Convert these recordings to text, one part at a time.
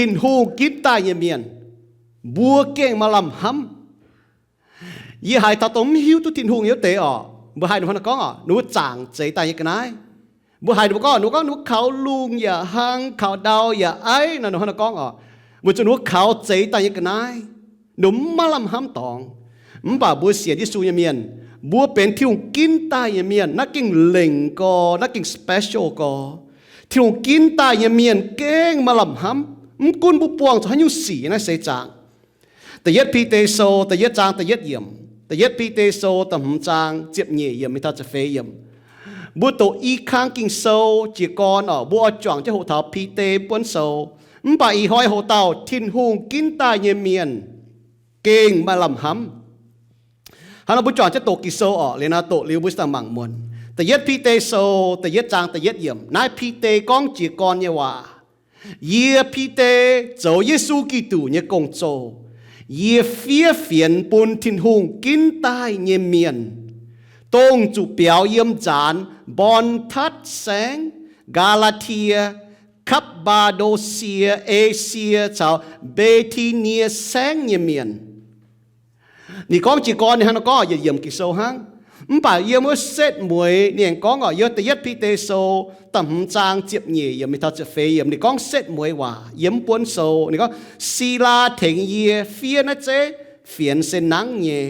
Tin-Hungh ginv daaih nyei mienh, mbuo gengh maaih lamh hnamv. Yie haiz taux dongh mv hiuv duqv Tin-Hungh nyei wuov deix orqc, mbuo haiz ninh hnangv naaiv gorngv orqc, ninh mbuo zaangc zeix daaih nyei ga'naaiv. Mbuo haiz ninh mbuo gorngv, ninh mbuo gorngv ninh mbuo kaux lungh yaac hlang, kaux ndau yaac aiv nor, ninh hnangv naaiv gorngv orqc, weic zuqc ninh mbuo kaux zeix daaih nyei ga'naaiv, ninh mbuo mv maaih lamh hnamv dorngx. Mv baac mbuo sienx Yesu nyei mienh, mbuo benx Tin-Hungh ginv daaih nyei mienh, naaiv gengh lengc gorx, naaiv gengh special gorx. Tin-Hungh ginv daaih nyei mienh gengh maaih lamh hnamv, mv gunv mbuo buangh zuqc haaix nyungc sic nyei naaiv seix zaangc. Da'yietv Bide Sou da'yietv zaang da'yietv yiemc, Da'yietv Bide Sou da'hmz zaang ziepc nyeic yiemc mingh taux ziepc feix yiemc. Mbuo doqc i kang Ging-Sou jiez gorn orqc, mbuo oix juangc jienv hoqc taux Bide buonv sou. Mv baac ih hnoi hoqc dauh Tin-Hungh ginv daaih nyei mienh gengh maaih lamh hnamv. Hnangv nor mbuo juangc jienv doqc Ging-Sou orqc, liuz nor doqc liuz mbuo daaih mangc muonc. Da'yietv Bide Sou da'yietv zaang da'yietv yiemc, naaiv Bide gorngv jiez gorn nyei waac. Yie, Bide, zoux Yesu Giduc nyei gong-zoh. Yie fiev fienx bun Tin-Hungh ginv daaih nyei mienh, dongh zuqc biaux yiem nzaanx Mbontatv Saengv, Gaa^laa^tie, Kapv^mbaa^ndo^sie, Esie caux Mbi^ti^nie Saengv nyei mienh. Ninh gorngv jiez gorn ninh hnangv nor gorngv yietc yiemc Ging-Sou hnangv. Mv baac yiem wuov setv mueiz ninh aengx gorngv orqc, yiem Da'yietv Bide Sou da'hmz zaang ziepc nyeic yiemc mingh taux ziepc feix yiemc, ninh gorngv setv mueiz waac yiem buonv sou. Ninh gorngv, Silaa tengx yie fiev naaiv zeiv fienx se nangv nyei.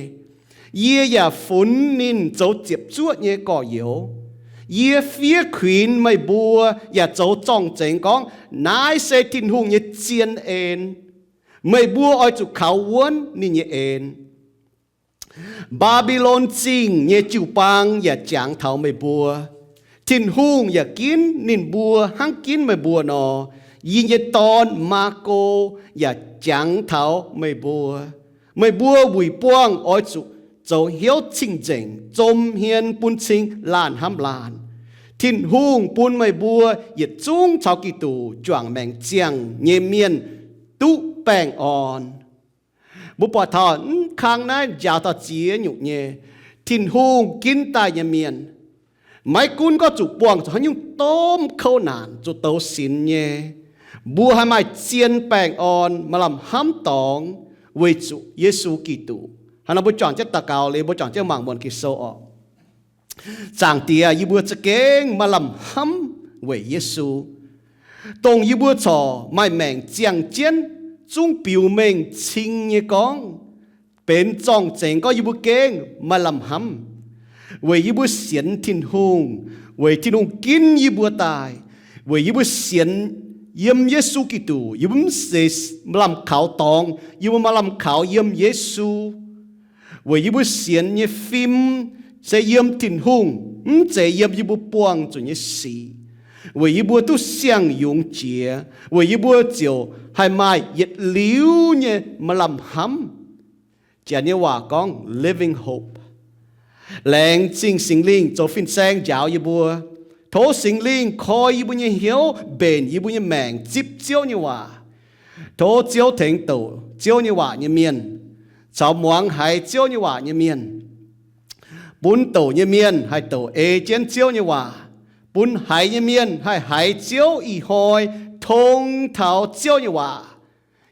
Yie yaac funx ninh zoux ziepc zuoqv nyei gorx-youz. Yie fiev kuinx meih mbuo yaac zoux zorng-zengx gorngv, naaiv se Tin-Hungh nyei zien en. Meih mbuo oix zuqc kaux wuonv ninh nyei en. Mbaa^mbi^lon Zingh nyei jiu-baang yaac jangx taux meih mbuo. Tin-Hungh yaac ginv ninh mbuo hnangv ginv meih mbuo nor. Yie nyei dorn, Maako, yaac jangx taux meih mbuo. Meih mbuo wuic buangh oix zuqc zoux hnyouv cing-nzengc, zom hmien bun cing laanh hnamv laanh. Tin-Hungh bun meih mbuo yietc zungv caux Giduc juangc maengc ziangh nyei mienh duqv baengh orn. Mbuo buatc taux mv kang naaiv njaaux taux ziex nyungc nyei, Tin-Hungh ginv daaih nyei mienh, maiv gunv gorngv zuqc buangh zuqc haaix nyungc domh kouv naanc, zuqc douz sinx nyei, mbuo haih maaih zien baengh orn, maaih lamh hnamv dorngx weic zuqc Yesu Giduc. Hnangv nor mbuo juangc jienv daux gaux liuz, mbuo juangc jienv mangc muonc Ging-Sou orqc. Zaangc Diex, yie mbuo za'gengh maaih lamh hnamv weic Yesu, dongh yie mbuo corc maaih maengc ziangh jienv zungv biux mengh cing nyei gorngv, benx zorng-zengx gorngv yie mbuo gengh maaih lamh hnamv, weic yie mbuo sienx Tin-Hungh, weic Tin-Hungh ginv yie mbuo daaih, weic yie mbuo sienx yiem Yesu Giduc. Yie mbuo mv zeiz lamh kaux dorngx, yie mbuo maaih lamh kaux yiem Yesu. Weic yie mbuo sienx nyei fim se yiem Tin-Hungh, mv zeiz yiem yie mbuo buangh zuqc nyei sic. Weic yie mbuo duqv siang-yungz jiex, weic yie mbuo ziouc haih maaih yietc liuz nyei maaih lamh hnamv. Janx nyei waac gorngv living hope. Laengz zingh Singx Lingh zoux fin-saeng njaaux yie mbuo. Tov Singx Lingh koi yie mbuo nyei hnyouv, mbenc yie mbuo nyei maengc zipv Ziouv nyei waac. Tov Ziouv tengx douc Ziouv nyei waac nyei mienh caux muangx haiz Ziouv nyei waac nyei mienh, bun douc nyei mienh haih douc ei jienv Ziouv nyei waac, bun haiz nyei mienh haih haiz Ziouv ih hnoi tong taux Ziouv nyei waac.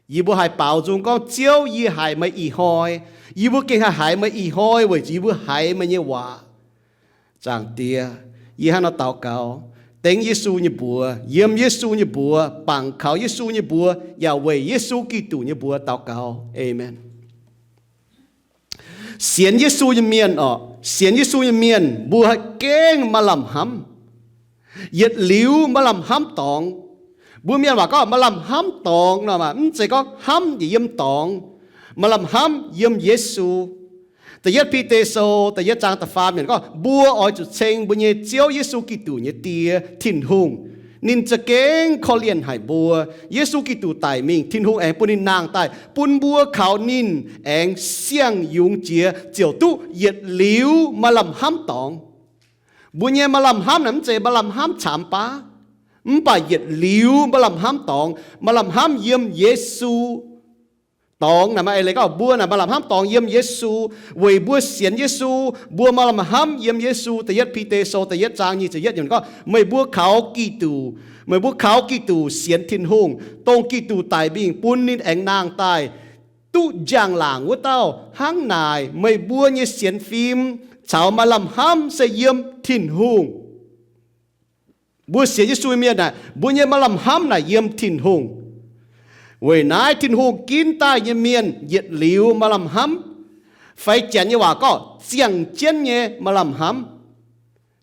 Yie mbuo haih baaux nzung gorngv, Ziouv, yie haiz meih ih hnoi. Yie mbuo gengh haih haiz meih ih hnoi weic zuqc yie mbuo haiz meih nyei waac. Zaangc Diex, yie hnangv nor daux gaux dengv Yesu nyei mbuox, yiem Yesu nyei mbuox, bangc kaux Yesu nyei mbuox, yaac weic Yesu Giduc nyei mbuox daux gaux. Aamen. Sienx Yesu nyei mienh orqc, sienx Yesu nyei mienh mbuo haih gengh maaih lamh hnamv. Yietc liuz maaih lamh hnamv dorngx. Mbuo mienh waac gorngv maaih lamh hnamv dorngx nor, mv zeiz gorngv hnamv njiec yiem dorngx. Maaih lamh hnamv yiem Yesu. Da'yietv Bide Sou da'yietv zaang da'faam yiemc gorngv, mbuo oix zuqc ceng mbuo nyei Ziouv Yesu Giduc nyei Die, Tin-Hungh. Ninh za'gengh korv-lienh haic mbuo. Yesu Giduc daic mingh, Tin-Hungh aengx bun ninh nangh daaih, bun mbuo kaux ninh aengx siang-yungz jiex ziouc duqv yietc liuz maaih lamh hnamv dorngx. Mbuo nyei maaih lamh hnamv naaic mv zeiz maaih lamh hnamv camx baav, mv baac yietc liuz maaih lamh hnamv dorngx, maaih lamh hnamv yiem Yesu. dorngx naaic maaih eix leiz gorngv mbuo naaic maaih lamh hnamv dorngx yiem Yesu, weic mbuo sienx Yesu, mbuo maaih lamh hnamv yiem Yesu. Da'yietv Bide Sou da'yietv zaang nyic ziepc yietv yiemc gorngv, meih mbuo kaux Giduc, meih mbuo kaux Giduc sienx Tin-Hungh, dongh Giduc daic mingh bun ninh aengx nangh daaih duqv njang-laangc wuov dauh. Hnangv naaic meih mbuo nyei sienx fim caux maaih lamh hnamv se yiem Tin-Hungh. Mbuo sienx Yesu mienh naaic, mbuo nyei maaih lamh hnamv naaic yiem Tin-Hungh. Weic naaiv Tin-Hungh ginv daaih nyei mienh yietc liuz maaih lamh hnamv, fai Janx nyei waac gorngv ziangh jienv nyei maaih lamh hnamv.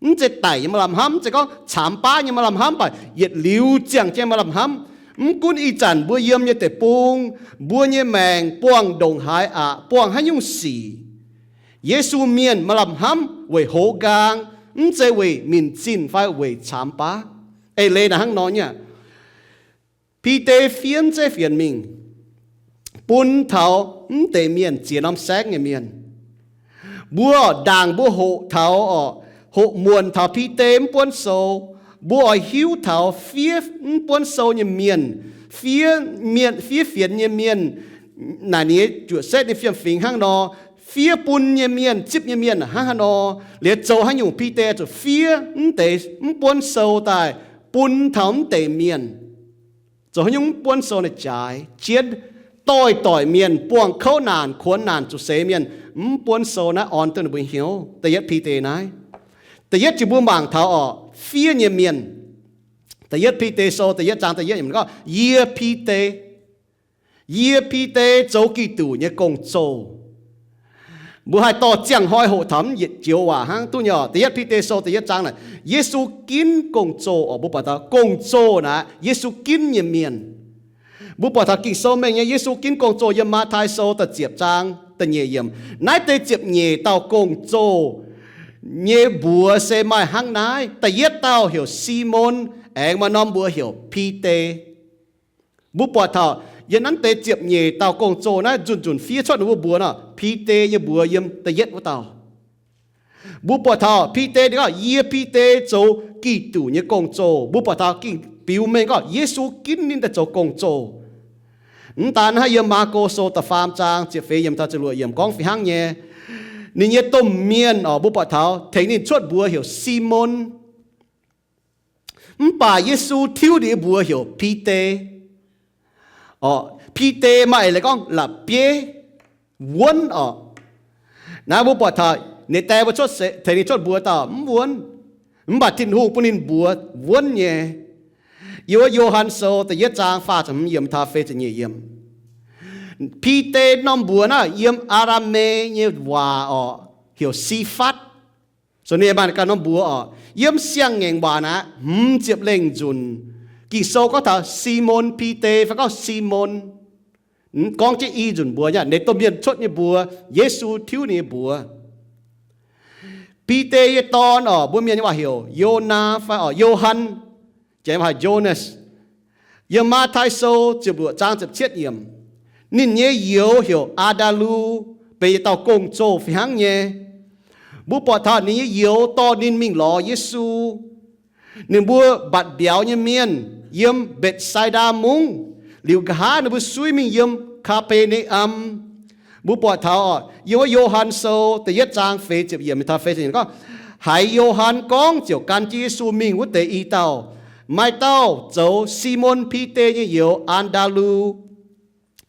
Mv zeiz daic nyei maaih lamh hnamv, mv zeiz gorngv caamx baav nyei maaih lamh hnamv, mv baac yietc liuz ziangh jienv maaih lamh hnamv. Mv gunv ih zanc mbuo yiem nyei deic-bung, mbuo nyei maengc buangh ndongc haaix aqc, buangh haaix nyungc sic, Yesu mienh maaih lamh hnamv weic hoz nqaang, mv zeiz weic minc zinh fai weic caamx baav. Eix leiz naaic hnangv nor nyei aqv. Bide fiev zeiv fienx mingh bun taux mv deix mienh ziex norm saengv nyei mienh. Mbuo ndaangc mbuo hoqc taux, oc, hoqc muonc taux Bide mv buonv sou, mbuo oix hiuv taux fiev mv buonv sou nyei mienh, fiev mienh, fiev fienx nyei mienh, naaic ninh nyei juoqc setv nyei fiem-fingx hnangv nor, fiev bun nyei mienh, zipv nyei mienh hnangv haaix nor, liuz zoux haaix nyungc Bide zuqc fiev mv deix mv buonv sou daaih bun taux mv deix mienh. Zoux haaix nyungc mv buonv sou naaic jaaix jienv, doix-doic mienh buangh kouv naanc, kuonx naanc, zuqc seix mienh, mv buonv sou naaiv orn duqv ninh mbuo hnyouv. Da'yietv Bide naaiv. Da'yietv jiex mbuo mangc taux, oc, fiev nyei mienh. Da'yietv Bide Sou da'yietv zaang da'yietv yiemc gorngv, yie Bide, yie Bide zoux Giduc nyei gong-zoh. Mbuo haih dorh ziangh hnoi hoqc taux mv yietc joux waac hnangv duqv nyei oc. Da'yietv Bide Sou da'yietv zaang naaic, Yesu ginv gong-zoh oc. Mbuo buatc taux gong-zoh naaic Yesu ginv nyei mienh. Mbuo buatc taux Ging-Sou mengh nyei Yesu ginv gong-zoh yiem Matv^tai Sou da'ziepc zaang da'nyeic yiemc. Naaiv deix ziepc nyeic dauh gong-zoh nyei mbuox se maaih hnangv naaiv. Da'yietv dauh heuc Simon, aengx maaih norm mbuox heuc Bide. Mbuo buatc taux yiem naaiv deix ziepc nyeic dauh gong-zoh naaiv nzunc nzunc fiev cuotv ninh mbuo mbuox nor, Bide nyei mbuox yiem da'yietv wuov dauh. Mbuo buatc taux Bide ninh gorngv, yie Bide zoux Giduc nyei gong-zoh. Mbuo buatc taux Ging-Biux mengh gorngv Yesu ginv ninh daaih zoux gong-zoh. Mv daan hnangv, yiem Maako Sou da'faam zaang ziepc feix yiemc taux ziepc luoqc yiemc gorngv fih hnangv nyei. Ninh nyei domh mienh oc, mbuo buatc taux tengx ninh cuotv mbuox heuc Simon. Mv baac Yesu tiuv ninh nyei mbuox heuc Bide. Oc, Bide maaih eix leiz gorngv la'bieiv, wuonv oc. Naaiv mbuo buatc taux ninh die mbuo cuotv seix, tengx ninh cuotv mbuox dauh mv wuonv. Mv baac Tin-Hungh bun ninh mbuox wuonv nyei. Yiem wuov Yo^han Sou da'yietv zaang faah ziepc hmz yiemc taux feix ziepc nyeic yiemc, Bide norm mbuox naaiv yiem Aa^lam^me nyei waac oc, heuc Sifatv. So ninh maaih ganh norm mbuox oc. Yiem Siang-Ngaengc waac naaiv hmz ziepc lengh nzunc, Ging-Sou gorngv taux Simon Bide fai gorngv Simon. Gorngv jienv i nzunc mbuox nyei, ninh domh mienh cuotv nyei mbuox, Yesu tiuv ninh nyei mbuox. Bide nyei dorn oc, mbuo mienh nyei waac heuc Yonaa fai oc Yo^han, Janx waac heuc Jonas. Yiem Matv^tai Sou ziepc luoqc zaang ziepc cietv yiemc, ninh nyei youz heuc Aa^ndaa^lu, benx yietc dauh gong-zoh fih hnangv nyei. Mbuo buatc taux ninh nyei youz dorh ninh mingh lorz Yesu. Ninh mbuo mbatc mbiauz nyei mienh yiem Mbetc^sai^ndaa Mungv, liuz nqa'haav ninh mbuo suiv mingh yiem Kaa^be^ne^am. Mbuo buatc taux oc, yiem wuov Yo^han Sou da'yietv zaang feix ziepc yiemc taux feix ziepc yiemc gorngv, haiz Yo^han gorngv ziouc gan jienv Yesu mingh wuov deix i dauh, maaih dauh zoux Simon Bide nyei youz Aa^ndaa^lu.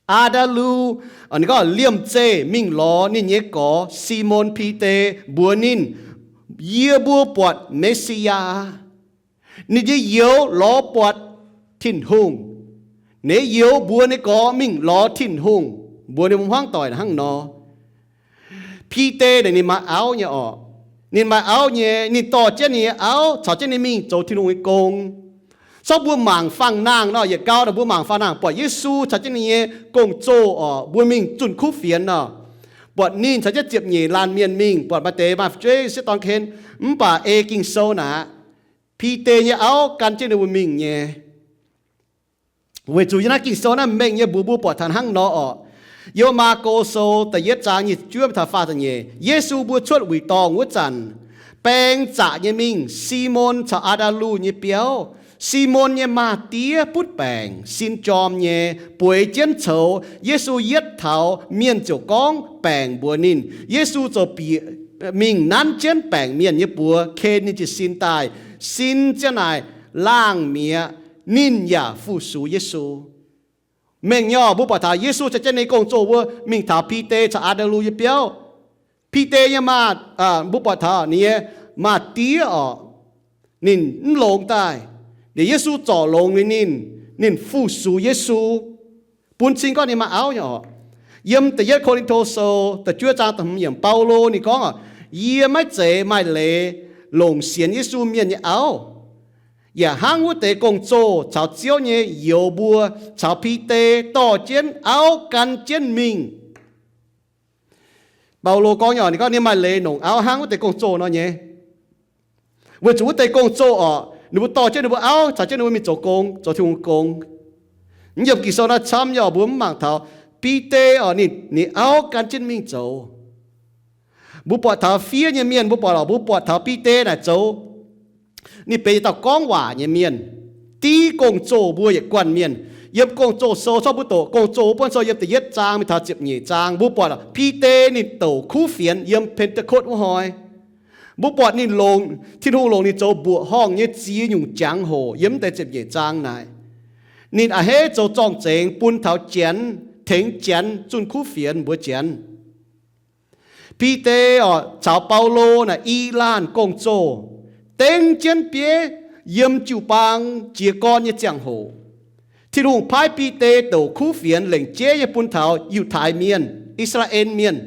Aa^ndaa^lu, ninh gorngv liemh zeih mingh lorz ninh nyei gorx Simon Bide, mbuox ninh, yie mbuo buatc Me^si^yaa. Ninh nyei youz lorz buatc Tin-Hungh. Ninh nyei youz mbuox ninh gorx mingh lorz Tin-Hungh, mbuox ninh mbuo hmuangv doic hnangv nor. Bide naaic ninh maaih auv nyei oc. Ninh maaih auv nyei, ninh dorh jienv ninh nyei auv caux jienv ninh mingh zoux Tin-Hungh nyei gong. Sortv mbuo mangc fangx-nangh nor, yietc gau nor mbuo mangc fangx-nangh buatc Yesu caux jienv ninh nyei gong-zoh oc, mbuo mingh zunh kuv fienx nor, buatc ninh caux jienv ziepc nyeic laanh mienh mingh, buatc maaih deix maaih fu'jueiv sieqv dorn ken, mv baac ei Ging-Sou naaic, Bide nyei auv gan jienv ninh mbuo mingh nyei. Weic zuqc yiem naaiv Ging-Sou naaiv mengh nyei mbuox mbuo buatc taux hnangv nor oc. Yiem Maako Sou da'yietv zaang nyic ziepc juov taux faah ziepc nyeic, Yesu mbuo cuotv wuic dorngh wuov zanc, baeng zaqc nyei mingh Simon caux Aa^ndaa^lu nyei biauv. Simon nyei maa-diev butv baengc, sin jorm nyei, bueix jienv coux Yesu yietv taux, mienh ziouc gorngv baengc mbuox ninh. Yesu ziouc bieqc mingh nanv jienv baengc mienh nyei buoz, ken ninh jiez sin daaih. Sin ziang naaic laangh mi'aqv, ninh yaac fu-sux Yesu. Mengh nyorx mbuo buatc taux Yesu caux jienv ninh nyei gong-zoh mbuo mingh taux Bide caux Aa^nde^lu nyei biauv. Bide nyei maa, mbuo buatc taux ninh nyei maa-diev orqc, ninh mv longx daaih. Liuz Yesu zorc longx liuz ninh, ninh fu-sux Yesu, bun cing gorngv ninh maaih auv nyei orqc. Yiem da'yietv Ko^lin^to Sou da'juov zaang da'hmz yiemc, Baulo ninh gorngv orqc, yie maiv zeiz maaih leiz longc sienx Yesu mienh nyei auv, yaac hnangv wuov deix gong-zoh caux Ziouv nyei youz mbuo caux Bide dorh jienv auv gan jienv mingh. Baulo gorngv nyei, ninh gorngv ninh maaih leiz longc auv hnangv wuov deix gong-zoh nor nyei. Weic zuqc wuov deix gong-zoh orqc, ninh mbuo dorh jienv ninh mbuo auv caux jienv ninh mbuo mingh zoux gong, zoux Tin-Hungh gong. Yiem Ging-Sou naaiv camv nyei orqc, mbuo mv mangc taux Bide orqc, ninh, ninh auv gan jienv mingh zoux. Mbuo buatc taux fiev nyei mienh, mbuo buatc orqc, mbuo buatc taux Bide naaic zoux, ninh benx yietc dauh gorngv waac nyei mienh, div gong-zoh mbuo yietc guanh mienh. Yiem Gong-Zoh Sou, corc mbuo doqc Gong-Zoh buonv sou yiem da'yietv zaang mingh taux ziepc nyeic zaang, mbuo buatc Bide ninh douc kuv fienx yiem Pentekotv wuov hnoi. Mbuo buatc ninh longc, Tin-Hungh longc ninh zoux mbuoqc horngh nyei ziex nyungc jangx-hoc yiem deix ziepc nyeic zaang naaic. Ninh a'hneiv zoux zorng-zengx bun taux Janx, tengx Janx zunh kuv fienx mbuox Janx. Bide orqc, caux Baulo naaic i laanh gong-zoh, dengv jienv bieiv yiem jiu-baang jiez gorn nyei ziangh hoc, Tin-Hungh paaiv Bide douc kuv fienx lengc jeiv nyei bun taux Yiutai Mienh, I^saa^laa^en Mienh.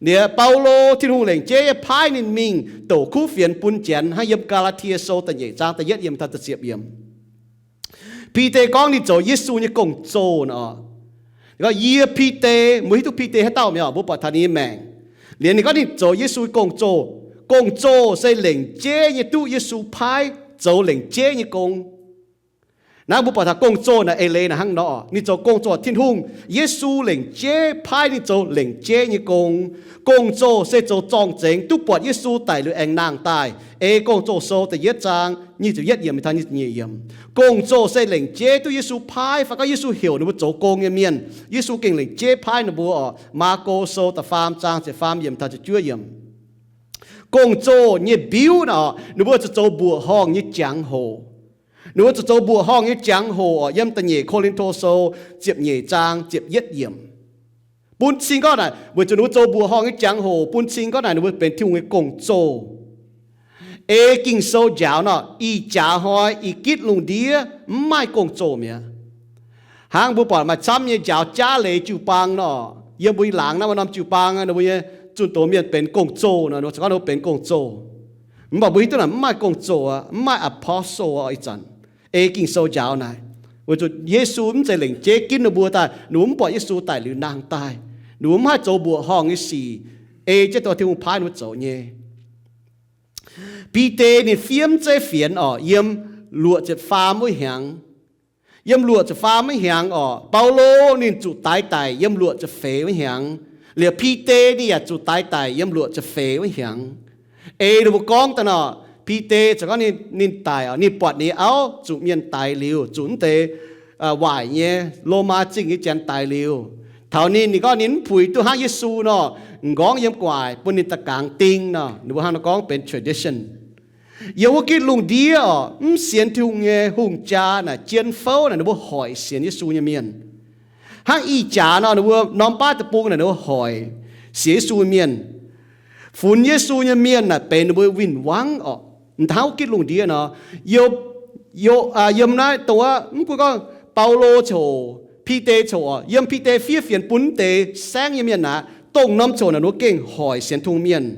Liuz Baulo, Tin-Hungh lengc jeiv nyei paaiv ninh mingh douc kuv fienx bun Janx, hnangv yiem Gaa^laa^tie Sou da'nyeic zaang da'yietv yiemc taux da'ziepc yiemc. Bide gorngv ninh zoux Yesu nyei gong-zoh nor. Gorngv, yie Bide, mbuo hiuv duqv Bide haaix dauh mi'aqv orqc? Mbuo buatc taux ninh nyei maengc. Liuz ninh gorngv ninh zoux Yesu nyei gong-zoh. Gong-zoh se lengc jeiv nyei duqv Yesu paaiv zoux lengc jeiv nyei gong. Naaiv mbuo buatc taux gong-zoh naaic eix leiz naaic hnangv nor orqc, ninh zoux gong-zoh, Tin-Hungh, Yesu lengc jeiv paaiv ninh zoux lengc jeiv nyei gong. Gong-zoh se zoux zorng-zengx duqv buatc Yesu daic liuz aengx nangh daaih. Ei Gong-Zoh Sou da'yietv zaang nyic ziepc yietv yiemc taux nyic ziepc nyeic yiemc. Gong-zoh se lengc jeiv duqv Yesu paaiv, fai gorngv Yesu heuc ninh mbuo zoux gong nyei mienh. Yesu gengh lengc jeiv paaiv ninh mbuo orqc. Maako Sou da'faam zaang ziepc faam yiemc taux ziepc juov yiemc. Gong-zoh nyei mbiuv naaic orqc, ninh mbuo zuqc zoux mbuoqc horngh nyei jangx-hoc. Ninh mbuo zuqc zoux mbuoqc horngh nyei jangx-hoc orqc, yiem da'nyeic Ko^lin^to Sou ziepc nyeic zaang ziepc yietv yiemc. Bun cing gorngv naaic, weic zuqc ninh mbuo zoux mbuoqc horngh nyei jangx-hoc, bun cing gorngv naaic ninh mbuo benx Tin-Hungh nyei gong-zoh. Ei Ging-Sou njaaux nor, ih jaax hnoi ih gitv lungh ndiev mv maaih gong-zoh mi'aqv. Hnangv mbuo buatc maaih camv nyei njaaux jaav leiz jiu-baang nor, yiem mbuo nyei laangz naaiv maaih norm jiu-baang, ninh mbuo nyei zunh doz mienh benx gong-zoh nor, ninh mbuo corc gorngv ninh mbuo benx gong-zoh. Mv baac mbuo hiuv duqv naaic mv maaih gong-zoh aqv, mv maaih apostle aqv ih zanc. Ei Ging-Sou njaaux naaic, weic zuqc Yesu mv zeiz lengc jeiv ginv ninh mbuo daaih, ninh mbuo mv buatc Yesu daic liuz nangh daaih, ninh mbuo mv haih zoux mbuoqc horngh nyei sic, ei jienv dongh Tin-Hungh paaiv ninh mbuo zoux nyei. Bide ninh fiev mv zeiv fienx orqc, yiem luoqc ziepc faam wuov hnyangx. Yiem luoqc ziepc faam wuov hnyangx orqc, Baulo ninh zuqc daix daic yiem luoqc ziepc feix wuov hnyangx. Liuz Bide ninh yaac zuqc daix daic yiem luoqc ziepc feix wuov hnyangx. Ei ninh mbuo gorngv daaih nor, Bide ziouc gorngv ninh, ninh daic orqc, ninh buatc ninh auv zuqc mienh daix liuz, zuqc mv deix waaic nyei Lomaa Zingh nyei janx daix liuz. Taux ninh, ninh gorngv ninh mv puix duqv hnangv Yesu nor, m'nqorngv yiem gu'nguaaic bun ninh da'gangx ding nor, ninh mbuo hnangv nor gorngv benx tradition. Yiem wuov gitv lungh ndiev orqc, mv sienx Tin-Hungh nyei hungh jaa naaic, jien fouv naaic, ninh mbuo hoic sienx Yesu nyei mienh. Hnangv ih jaax nor, ninh mbuo norm baav deic-bung naaic, ninh mbuo hoic sienx Yesu nyei mienh. Funx Yesu nyei mienh naaic benx ninh mbuo win-wangv orqc. M'hnangv wuov gitv lungh ndiev nor, yiem, yiem naaiv dongh wuov, mv gunv gorngv Baulo coc, Bide coc orqc, yiem Bide fiev fienx bun mv deix saengv nyei mienh aqv, dongh norm coc naaic ninh mbuo gengh hoic sienx Tin-Hungh mienh.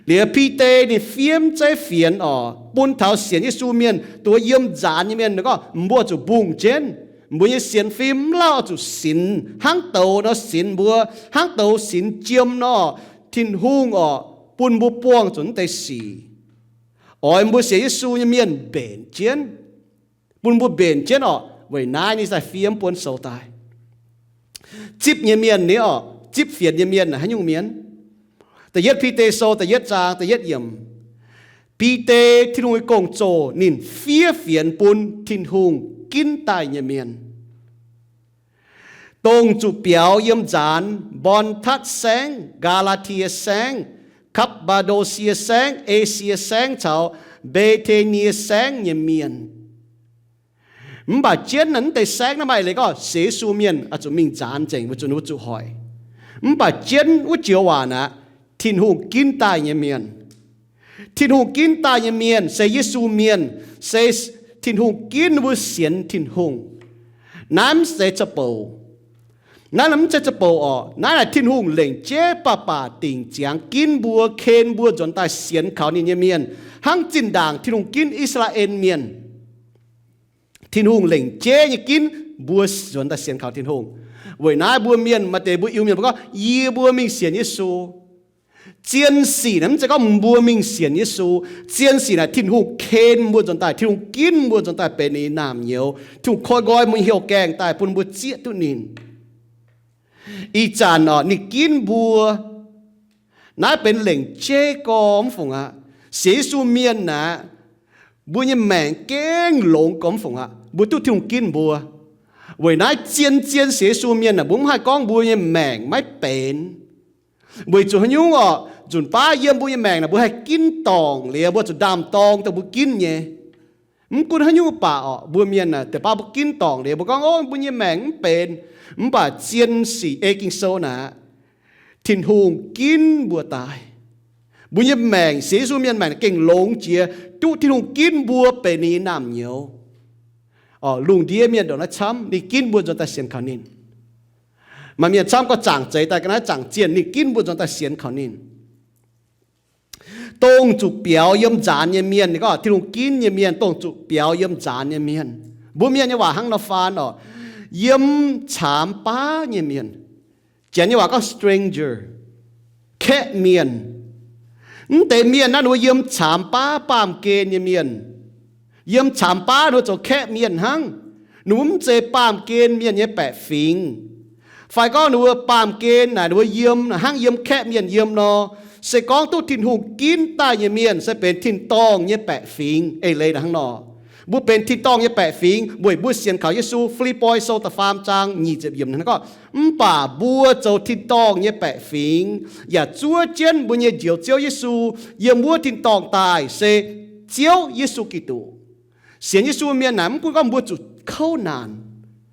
Liuz Bide ninh fiev mv zeiv fienx orqc, bun taux sienx Yesu mienh dongh yiem nzaanx nyei mienh gorngv, mbuo zuqc mbungh jienv. Mbuo nyei sienx fim mv lauh zuqc sinx hnangv douz nor sinx mbuo, hnangv douz sinx jiem nor. Tin-Hungh orqc, bun mbuo buangh zuqc mv deix sic. Oix mbuo sienx Yesu nyei mienh mbenc jienv, bun mbuo mbenc jienv orqc. Weic naaiv ninh daaih fiev mv buonv sou daaih. Zipv nyei mienh ni orqc, zipv fienx nyei mienh haaix nyungc mienh? Da'yietv Bide Sou da'yietv zaang da'yietv yiemc. Bide, Tin-Hungh nyei gong-zoh ninh fiev fienx bun Tin-Hungh ginv daaih nyei mienh, dongh zuqc biaux yiem nzaanx Mbontatv Saengv, Gaa^laa^tie Saengv, Kapv^maa^ndo^sie Saengv, Esie Saengv caux Mbe^te^nie Saengv nyei mienh. Mv baac jienv naaiv deix saengv naaiv maaih eix leiz gorngv sienx Yesu mienh oix zuqc mingh nzaanx nzengc weic zuqc ninh mbuo zuqc hoic. Mv baac jienv wuov joux waac naaic, Tin-Hungh ginv daaih nyei mienh, Tin-Hungh ginv daaih nyei mienh se Yesu mienh, se Tin-Hungh ginv ninh mbuo sienx Tin-Hungh. Naaiv mv zeiz za'bouc. Naaiv mv zeiz za'bouc orqc. Naaiv naaic Tin-Hungh lengc jeiv baac baac dingc ziangx ginv mbuo, ken mbuo nzuonx daaih sienx kaux ninh nyei mienh, hnangv zinh ndaangc Tin-Hungh ginv I^saa^laa^en Mienh. Tin-Hungh lengc jeiv nyei ginv mbuo nzuonx daaih sienx kaux Tin-Hungh. Weic naaiv mbuo mienh maaih deix mbuo Iu-Mienh mbuo gorngv, Yie mbuo mingh sienx Yesu. Zien sic naaic mv zeiz gorngv mbuo mingh sienx Yesu. Zien sic naaic Tin-Hungh ken mbuo nzuonx daaih, Tin-Hungh ginv mbuo nzuonx daaih benx ninh nyei naamh nyouz. Tin-Hungh koi nqoi mbuo hnyouv gaengh daaih bun mbuo zieqv duqv ninh. Ih zanc orqc, ninh ginv mbuo. Naaiv benx lengc jeiv gorx mv fungc aqv. Sienx Yesu mienh naaic, mbuo nyei maengc gengh longx gorx mv fungc aqv. Mbuo duqv Tin-Hungh ginv mbuo. Weic naaiv zien-zien sienx Yesu mienh naaic, mbuo mv haih gorngv mbuo nyei maengc maiv benx. Weic zuqc haaix nyungc orqc? Nzunc baav yiem mbuo nyei maengc naaic, mbuo haih ginv dorngc liuz, mbuo zuqc ndaam-dorng dongh mbuo ginv nyei. Mv gunv haaix nyungc baac orqc, mbuo mienh naaic, deix baav mbuo ginv dorngc liuz, mbuo gorngv, Ov, mbuo nyei maengc mv benx. Mv baac zien sic ei Ging-Sou naaic, Tin-Hungh ginv mbuo daaih. Mbuo nyei maengc, sienx Yesu mienh maengc gengh longx jiex, duqv Tin-Hungh ginv mbuo benx ninh nyei naamh nyouz. Orqc, lungh ndiev mienh ndongc naaiv camv, ninh ginv mbuo nzuonx daaih sienx kaux ninh. Maaih mienh camv gorngv zaangc zeix daaih ga'naaiv zaangc zienh, ninh ginv mbuo nzuonx daaih sienx kaux ninh. Dongh zuqc biaux yiem nzaanx nyei mienh, ninh gorngv Tin-Hungh ginv nyei mienh, dongh zuqc biaux yiem nzaanx nyei mienh. Mbuo mienh nyei waac hnangv nor faan orqc, yiem caamx baav nyei mienh. Janx nyei waac gorngv stranger, kaeqv mienh. Mv deix mienh naaiv ninh mbuo yiem caamx baav baamh gen nyei mienh. Yiem caamx baav ninh mbuo zoux kaeqv mienh hnangv. Ninh mbuo mv zeiz baamh gen mienh nyei baeqc fingx. Fai gorngv ninh mbuo baamh gen naaic ninh mbuo yiem hnangv yiem kaeqv mienh yiem nor, se gorngv duqv Tin-Hungh ginv daaih nyei mienh se benx tin-dorngh nyei baeqc fingx. Eix leiz hnangv nor, mbuo benx tin-dorngh nyei baeqc fingx weic mbuo sienx kaux Yesu. Fi^lipv^poi Sou da'faam zaang nyic ziepc yiemc hnangv gorngv, mv baac mbuo zoux tin-dorngh nyei baeqc fingx, yaac zuov jienv mbuo nyei Njoux Ziouv Yesu, yiem wuov tin-dorngh daaih se Ziouv Yesu Giduc. Sienx Yesu mienh naaic mv gunv gorngv mbuo zuqc kouv naanc.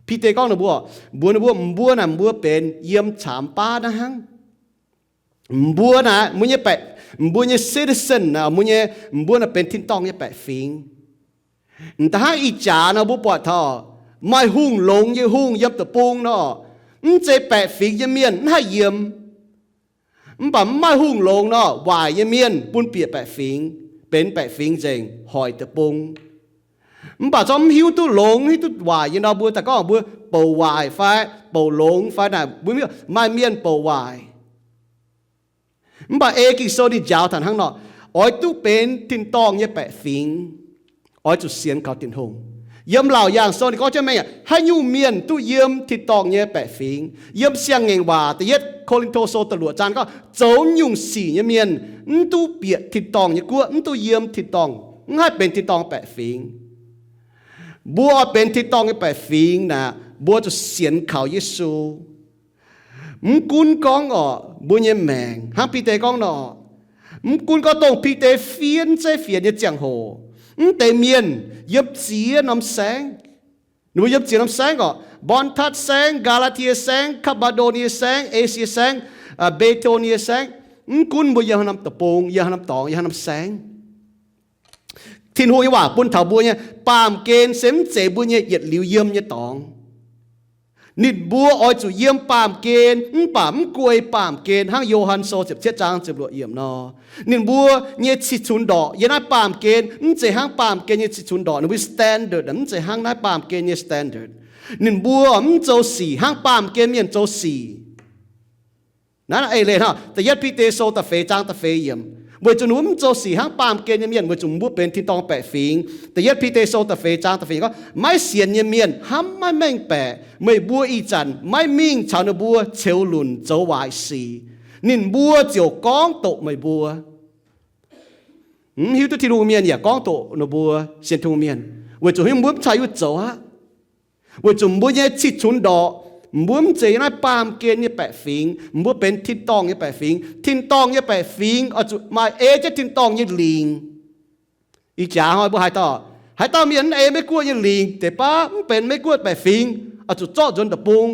Bide gorngv ninh mbuo, mbuox ninh mbuo, mbuo naaic mbuo benx yiem caamx baav naaiv hnangv. Mbuo naaic mbuo nyei baeqc, mbuo nyei citizen naaic, mbuo nyei, mbuo naaic benx tin-dorngh nyei baeqc fingx. M'daaih hnangv ih jaax nor mbuo buatc taux maaih hungh longx nyei hungh yiem deic-bung nor, mv zeiz baeqc fingx nyei mienh mv haih yiem. Mv baac mv maaih hungh longx nor, waaic nyei mienh bun bieqc baeqc fingx, benx baeqc fingx nzengc, hoic deic-bung. Mv baac zorqv mv hiuv duqv longx, mv hiuv duqv waaic nyei nor, mbuo daaih gorngv mbuo bouc waaic fai bouc longx fai naaic, mbuo maaih mienh bouc waaic. Mv baac ei Ging-Sou ninh njaaux taux hnangv nor, oix duqv benx tin-dorngh nyei baeqc fingx, oix zuqc sienx kaux Tin-Hungh. Yiem Laauc Yaangh Sou ninh gorngv jienv mengh aqv, haaix nyungc mienh duqv yiem tin-dorngh nyei baeqc fingx. Yiem Siang-Ngaengc Waac da'yietv Ko^lin^to Sou da'luoqc zaang gorngv, zoux nyungc sic nyei mienh mv duqv bieqc tin-dorngh nyei guoqv, mv duqv yiem tin-dorngh, mv haih benx tin-dorngh baeqc fingx. Mbuo oix benx tin-dorngh nyei baeqc fingx naaic, mbuo zuqc sienx kaux Yesu. Mv gunv gorngv orqc, mbuo nyei maengc hnangv Bide gorngv nor, mv gunv gorngv dongh Bide fienx zeiv fienx nyei ziangh hoc, mv deix mienh yiem ziex norm saengv. Ninh mbuo yiem ziex norm saengv orqc, Mbontatv Saengv, Gaa^laa^tie Saengv, Kapv^maa^ndo^nie Saengv, Esie Saengv, Mbe^to^nie Saengv. Mv gunv mbuo yiem haaix norm deic-bung, yiem haaix norm dorngx, yiem haaix norm saengv, Tin-Hungh nyei waac bun taux mbuo nyei baamh gen se mv zeiz mbuo nyei yietc liuz yiem nyei dorngx. Ninh mbuo oix zuqc yiem baamh gen, mv baac mv guei baamh gen, hnangv Yo^han Sou ziepc cietv zaang ziepc luoqc yiemc nor. Ninh mbuo nyei cih cunx ndorqc yiem naaiv baamh gen mv zeiz hnangv baamh gen nyei cih cunx ndorqc. Ninh mbuo standard mv zeiz hnangv naaiv baamh gen nyei standard. Ninh mbuo mv zoux sic hnangv baamh gen mienh zoux sic. Naaiv eix leiz hnangv, da'yietv Bide Sou da'feix zaang da'feix yiemc, weic zuqc ninh mbuo mv zoux sic hnangv baamh gen nyei mienh, weic zuqc mbuo benx tin-dorngh baeqc fingx. Da'yietv Bide Sou da'feix zaang da'feix yiemc gorngv, maiv sienx nyei mienh hnamv maiv mengh baeqc, meih mbuo ih zanc maiv mingh caux ninh mbuo ceux lunc zoux waaic sic. Ninh mbuo ziouc gorngv doqc meih mbuo. Mv hiuv duqv Tin-Hungh mienh yaac gorngv doqc ninh mbuo sienx Tin-Hungh mienh, weic zuqc mbuo mv caux yie mbuo zoux aqv. Weic zuqc mbuo nyei cih cunx ndorqc, mbuo mv zeiz naaiv baamh gen nyei baeqc fingx, mbuo benx tin-dorngh nyei baeqc fingx. Tin-dorngh nyei baeqc fingx oix zuqc maaih ei jienv tin-dorngh nyei lingc. Ih jaax hnoi mbuo haaix dauh, haaix dauh mienh mv ei Meiv-Guoqv nyei lingc, deix baav mv benx Meiv-Guoqv baeqc fingx, oix zuqc zorqv nzuonx deic-bung,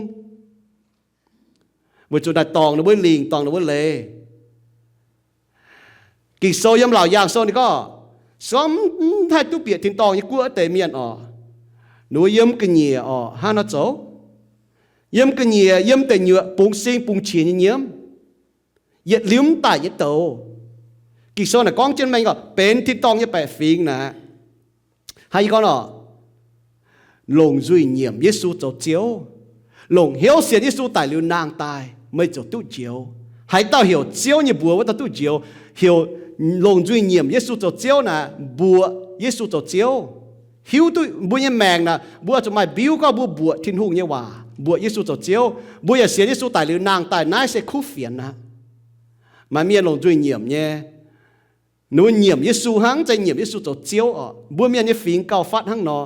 weic zuqc naaic dorngc ninh mbuo lingc, dorngc ninh mbuo leiz. Ging-Sou yiem Laauc Yaangh Sou ninh gorngv, se gorngv mv haih duqv bieqc tin-dorngh nyei guoqv wuov deix mienh oc, ninh mbuo yiem ga'nyiec oc hnangv nor zoux. Yiem ga'nyiec, yiem deic nyuoqc bungx sing bungx qiex nyei nyiemv, yietc liuz mv daic nyei douz. Ging-Sou naaic gorngv jienv mengh gorngv benx tin-dorngh nyei baeqc fingx naaic. Hnangv yie gorngv nor, longc nzuih nyiemc Yesu zoux Ziouv, longc hnyouv sienx Yesu daic liuz nangh daaih, meih ziouc duqv njoux. Haaix dauh heuc Ziouv nyei mbuox wuov dauh duqv njoux. Heuc, longc nzuih nyiemc Yesu zoux Ziouv naaic, mbuoqc Yesu zoux Ziouv. Hiuv duqv mbuo nyei maengc naaic, mbuo zuqc maaih mbiuv gorngv mbuo mbuoqc Tin-Hungh nyei waac, mbuoqc Yesu zoux Ziouv. Mbuo yaac sienx Yesu daic liuz nangh daaih, naaiv se kuv fienx aqv. Maaih mienh longc nzuih nyiemc nyei, ninh mbuo nyiemc Yesu hnangv, mv zeiz nyiemc Yesu zoux Ziouv oc. Mbuo mienh nyei fingx gauh fatv hnangv nor.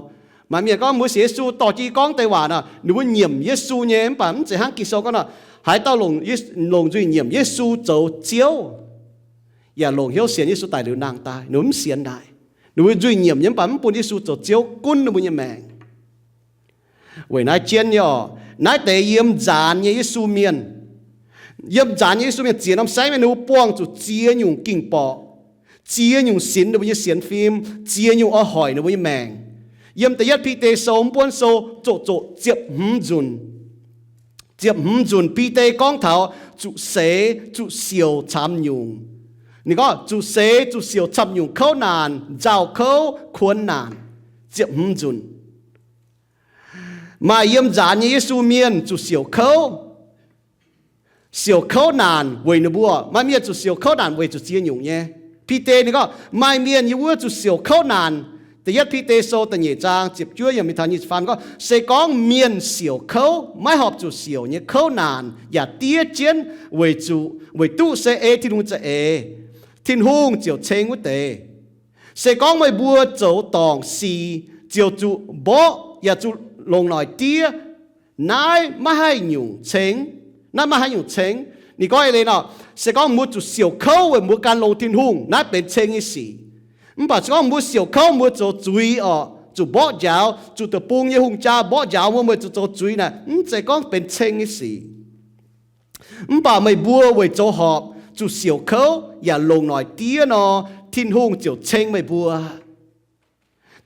Maaih mienh gorngv mbuo sienx Yesu dorh jienv gorngv deix waac nor, ninh mbuo nyiemc Yesu nyei, mv baac mv zeiz hnangv Ging-Sou gorngv nor. Haaix dauh longc, longc nzuih nyiemc Yesu zoux Ziouv, yaac longc hnyouv sienx Yesu daic liuz nangh daaih, ninh mbuo mv sienx naaic. Ninh mbuo nzuih nyiemc nyei mv baac mv bun Yesu zoux Ziouv gunv ninh mbuo nyei maengc. Weic naaiv jienv nyei oc, naaiv deix yiem nzaanx nyei Yesu mienh, yiem nzaanx nyei Yesu mienh ziex norm saengv mienh ninh mbuo buangh zuqc ziex nyungc ging-borqc, ziex nyungc sinx ninh mbuo nyei sienx fim, ziex nyungc oix hoic ninh mbuo nyei maengc. Yiem da'yietv Bide Sou, mv buonv sou, zoqc zoqc ziepc hmz nzunc. Ziepc hmz nzunc Bide gorngv taux zuqc seix zuqc siouc camv nyungc. Ninh gorngv zuqc seix zuqc siouc camv nyungc kouv naanc, nzauh kouv, kuonx naanc. Ziepc hmz nzunc. Maaih yiem nzaanx nyei Yesu mienh zuqc siouc kouv. Siouc kouv naanc weic ninh mbuo, maaih mienh zuqc siouc kouv naanc weic zuqc ziex nyungc nyei. Bide ninh gorngv maaih mienh yiem wuov zuqc siouc kouv naanc. Da'yietv Bide Sou da'nyeic zaang ziepc juov yiem mingh taux nyic ziepc faam gorngv, se gorngv mienh siouc kouv, maiv horpc zuqc siouc nyei kouv naanc yaac diev jienv weic zuqc, weic duqv se ei Tin-Hungh za'eix, Tin-Hungh ziouc ceng wuov deix. Se gorngv meih mbuo zoux dorngc sic ziouc zuqc mborqv yaac zuqc longc noic diev, naaiv maiv haih nyungc ceng. Naaiv maiv haih nyungc ceng. Ninh gorngv eix leiz nor, se gorngv mbuo zuqc siouc kouv weic mbuo gan longx Tin-Hungh, naaiv benx ceng nyei sic. Mv baac se gorngv mbuo siouc kouv, mbuo zoux zuiz orqc, zuqc mborqv njaaux, zuqc deic-bung nyei hungh jaa mborqv njaaux mbuo, mbuo zuqc zoux zuiz naaic, mv zeiz gorngv benx ceng nyei sic. Mv baac meih mbuo weic zoux horpc zuqc siouc kouv yaac longc noic diev nor, Tin-Hungh ziouc ceng meih mbuo.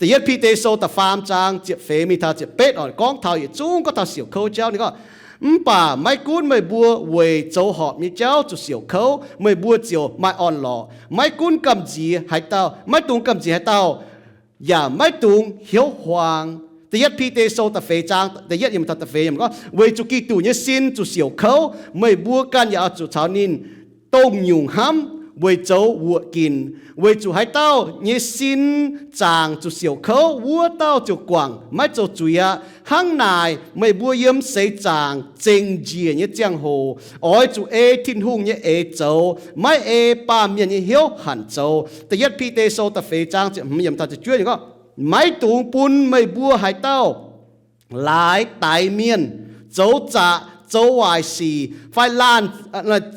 Da'yietv Bide Sou da'faam zaang ziepc feix mingh taux ziepc betv oc, gorngv taux yietc zungv gorngv taux siouc kouv jauv. Ninh gorngv, mv baac maiv gunv meih mbuo weic zoux horpc nyei jauv zuqc siouc kouv, meih mbuo ziouc maaih orn-lorqc. Maiv gunv gamh nziex haaix dauh, maiv dungx gamh nziex haaix dauh, yaac maiv dungx hnyouv huaang. Da'yietv Bide Sou da'feix zaang da'yietv yiemc taux da'feix yiemc gorngv, weic zuqc Giduc nyei sin zuqc siouc kouv, meih mbuo ganh yaac oix zuqc caux ninh dongh nyungc hnamv weic zoux wuoqc ginc, weic zuqc haaix dauh nyei sin zaangc zuqc siouc kouv, wuov dauh ziouc guangc maiv zoux zuiz aqv. Hnangv naaic, meih mbuo yiem seix zaangc zengc njiec nyei ziangh hoc oix zuqc ei Tin-Hungh nyei eix zoux, maiv ei baamh mienh nyei hnyouv hanc zoux. Da'yietv Bide Sou da'feix zaang ziepc hmz yiemc taux ziepc juov gorngv, maiv dungx bun meih mbuo haaix dauh laaix daix mienh, zoux zaqc, zoux waaic sic, fai laanh,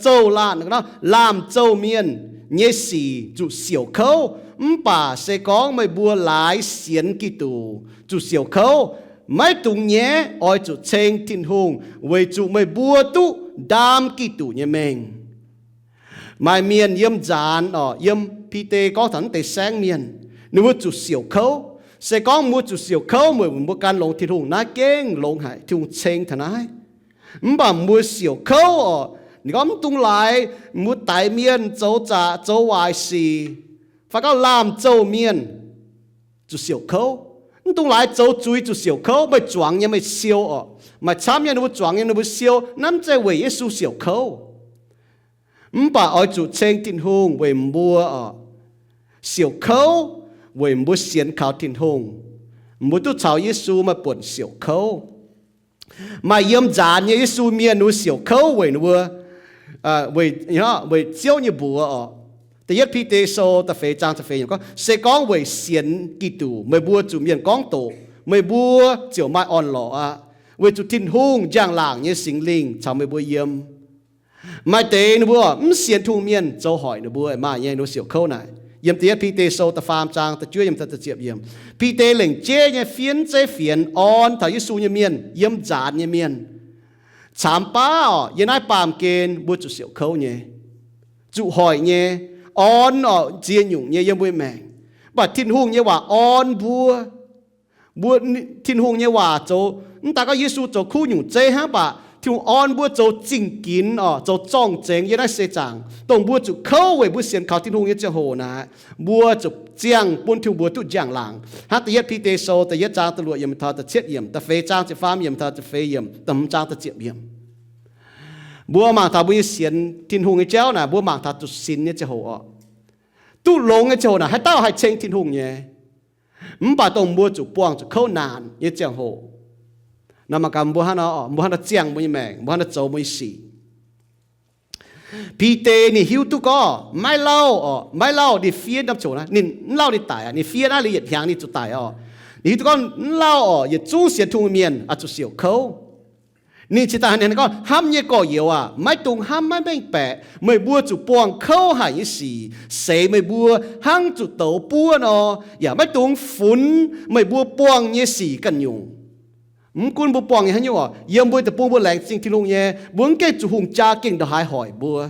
zouh laanh, laamh zouh mienh nyei sic zuqc siouc kouv. Mv baac se gorngv meih mbuo laaix sienx Giduc zuqc siouc kouv, maiv dungx nyaiv oix zuqc ceng Tin-Hungh, weic zuqc meih mbuo duqv ndaam Giduc nyei mengh. Maaih mienh yiem nzaanx orqc, yiem Bide gorngv taux naaiv deix saengv mienh, ninh mbuo zuqc siouc kouv. Se gorngv mbuo zuqc siouc kouv weic mbuo gan longx Tin-Hungh, naaiv gengh longx haic, Tin-Hungh ceng taux naaiv. Mv baac mbuo siouc kouv orqc, ninh gorngv mv dungx laaix mbuo daix mienh, zoux zaqc, zoux waaic sic, fai gorngv laamh zouh mienh zuqc siouc kouv. Mv dungx laaix zoux zuiz zuqc siouc kouv. Meih zuangx nyei meih siou orqc. Maaih camv nyei ninh mbuo zuangx nyei ninh mbuo siou, naaiv mv zeiz weic Yesu siouc kouv. Mv baac oix zuqc ceng Tin-Hungh weic mbuo orqc, siouc kouv weic mbuo sienx kaux Tin-Hungh. Mbuo duqv caux Yesu maaih buonc siouc kouv. Maaih yiem nzaanx nyei Yesu mienh ninh mbuo siouc kouv weic ninh mbuo, weic, weic Ziouv nyei mbuox orqc. Da'yietv Bide Sou da'feix zaang da'feix yiemc gorngv, se gorngv weic sienx Giduc meih mbuo zuqc mienh gorngv doqc, meih mbuo ziouc maaih orn-lorqc aqv, weic zuqc Tin-Hungh njang-laangc nyei Singx Lingh caux meih mbuo yiem. Maaih deix ninh mbuo mv sienx Tin-Hungh mienh zoux hoic ninh mbuo maaih nyei ninh mbuo siouc kouv naaic. Yiem da'yietv Bide Sou da'faam zaang da'juov yiemc taux da'ziepc yiemc, Bide lengc jeiv nyei fiev zeiv fienx orn taux Yesu nyei mienh yiem nzaanx nyei mienh, camx baav orqc, yiem naaiv baamh gen mbuo zuqc siouc kouv nyei, zuqc hoic nyei, orn orqc, ziex nyungc nyei yiem mbuo maengc. Mv baac Tin-Hungh nyei waac orn mbuo. Mbuo, Tin-Hungh nyei waac zoux, mv daaih gorngv Yesu zoux kuv nyungc zeiv hnangv, mv baac Tin-Hungh orn mbuo zoux zingh ginx orqc, zoux zorng-zengx yiem naaiv seix zaangc, dongh mbuo zuqc kouv weic mbuo sienx kaux Tin-Hungh nyei ziangh hoc naaic, mbuo zuqc ziangh bun Tin-Hungh mbuo duqv njang-laangc. Hnangv da'yietv Bide Sou da'yietv zaang da'luoqc yiemc taux da'cietv yiemc, da'feix zaang ziepc faam yiemc taux da'feix yiemc, da'hmz zaang da'ziepc yiemc. Mbuo mangc taux mbuo nyei sienx Tin-Hungh nyei jauv naaic, mbuo mangc taux zuqc sinx nyei ziangh hoc orqc, duqv longx nyei ziangh hoc naaic, haaix dauh haih ceng Tin-Hungh nyei? Mv baac dongh mbuo zuqc buangh zuqc kouv naanc nyei ziangh hoc, naaic mangc gaax mbuo hnangv nor, mbuo hnangv nor ziangh mbuo nyei maengc, mbuo hnangv nor zoux mbuo nyei sic. Bide ninh hiuv duqv gorngv maiv lauh orqc, maiv lauh ninh fiev norm ziouc naaiv, ninh mv lauh ninh daic aqv. Ninh fiev naaiv liuz yietc hnyangx ninh zuqc daic orqc. Ninh hiuv duqv gorngv mv lauh orqc, yietc zungv sienx Tin-Hungh mienh oix zuqc siouc kouv. Ninh cingx daaih hnangv naaiv gorngv, hnamv nyei gorx-youz aac, maiv dungx hnamv maiv mengh baeqc meih mbuo zuqc buangh kouv haic nyei sic, seix meih mbuo hnangv zuqc douz buov nor, yaac maiv dungx funx meih mbuo buangh nyei sic ganh nyungc. Mv gunv mbuo buangh nyei haaix nyungc orqc, yiem mbuo deic-bung mbuo laengz zingh Tin-Hungh nyei, mbuo mv gengh zuqc hungh jaa gengh ndongc haaix hoic mbuo.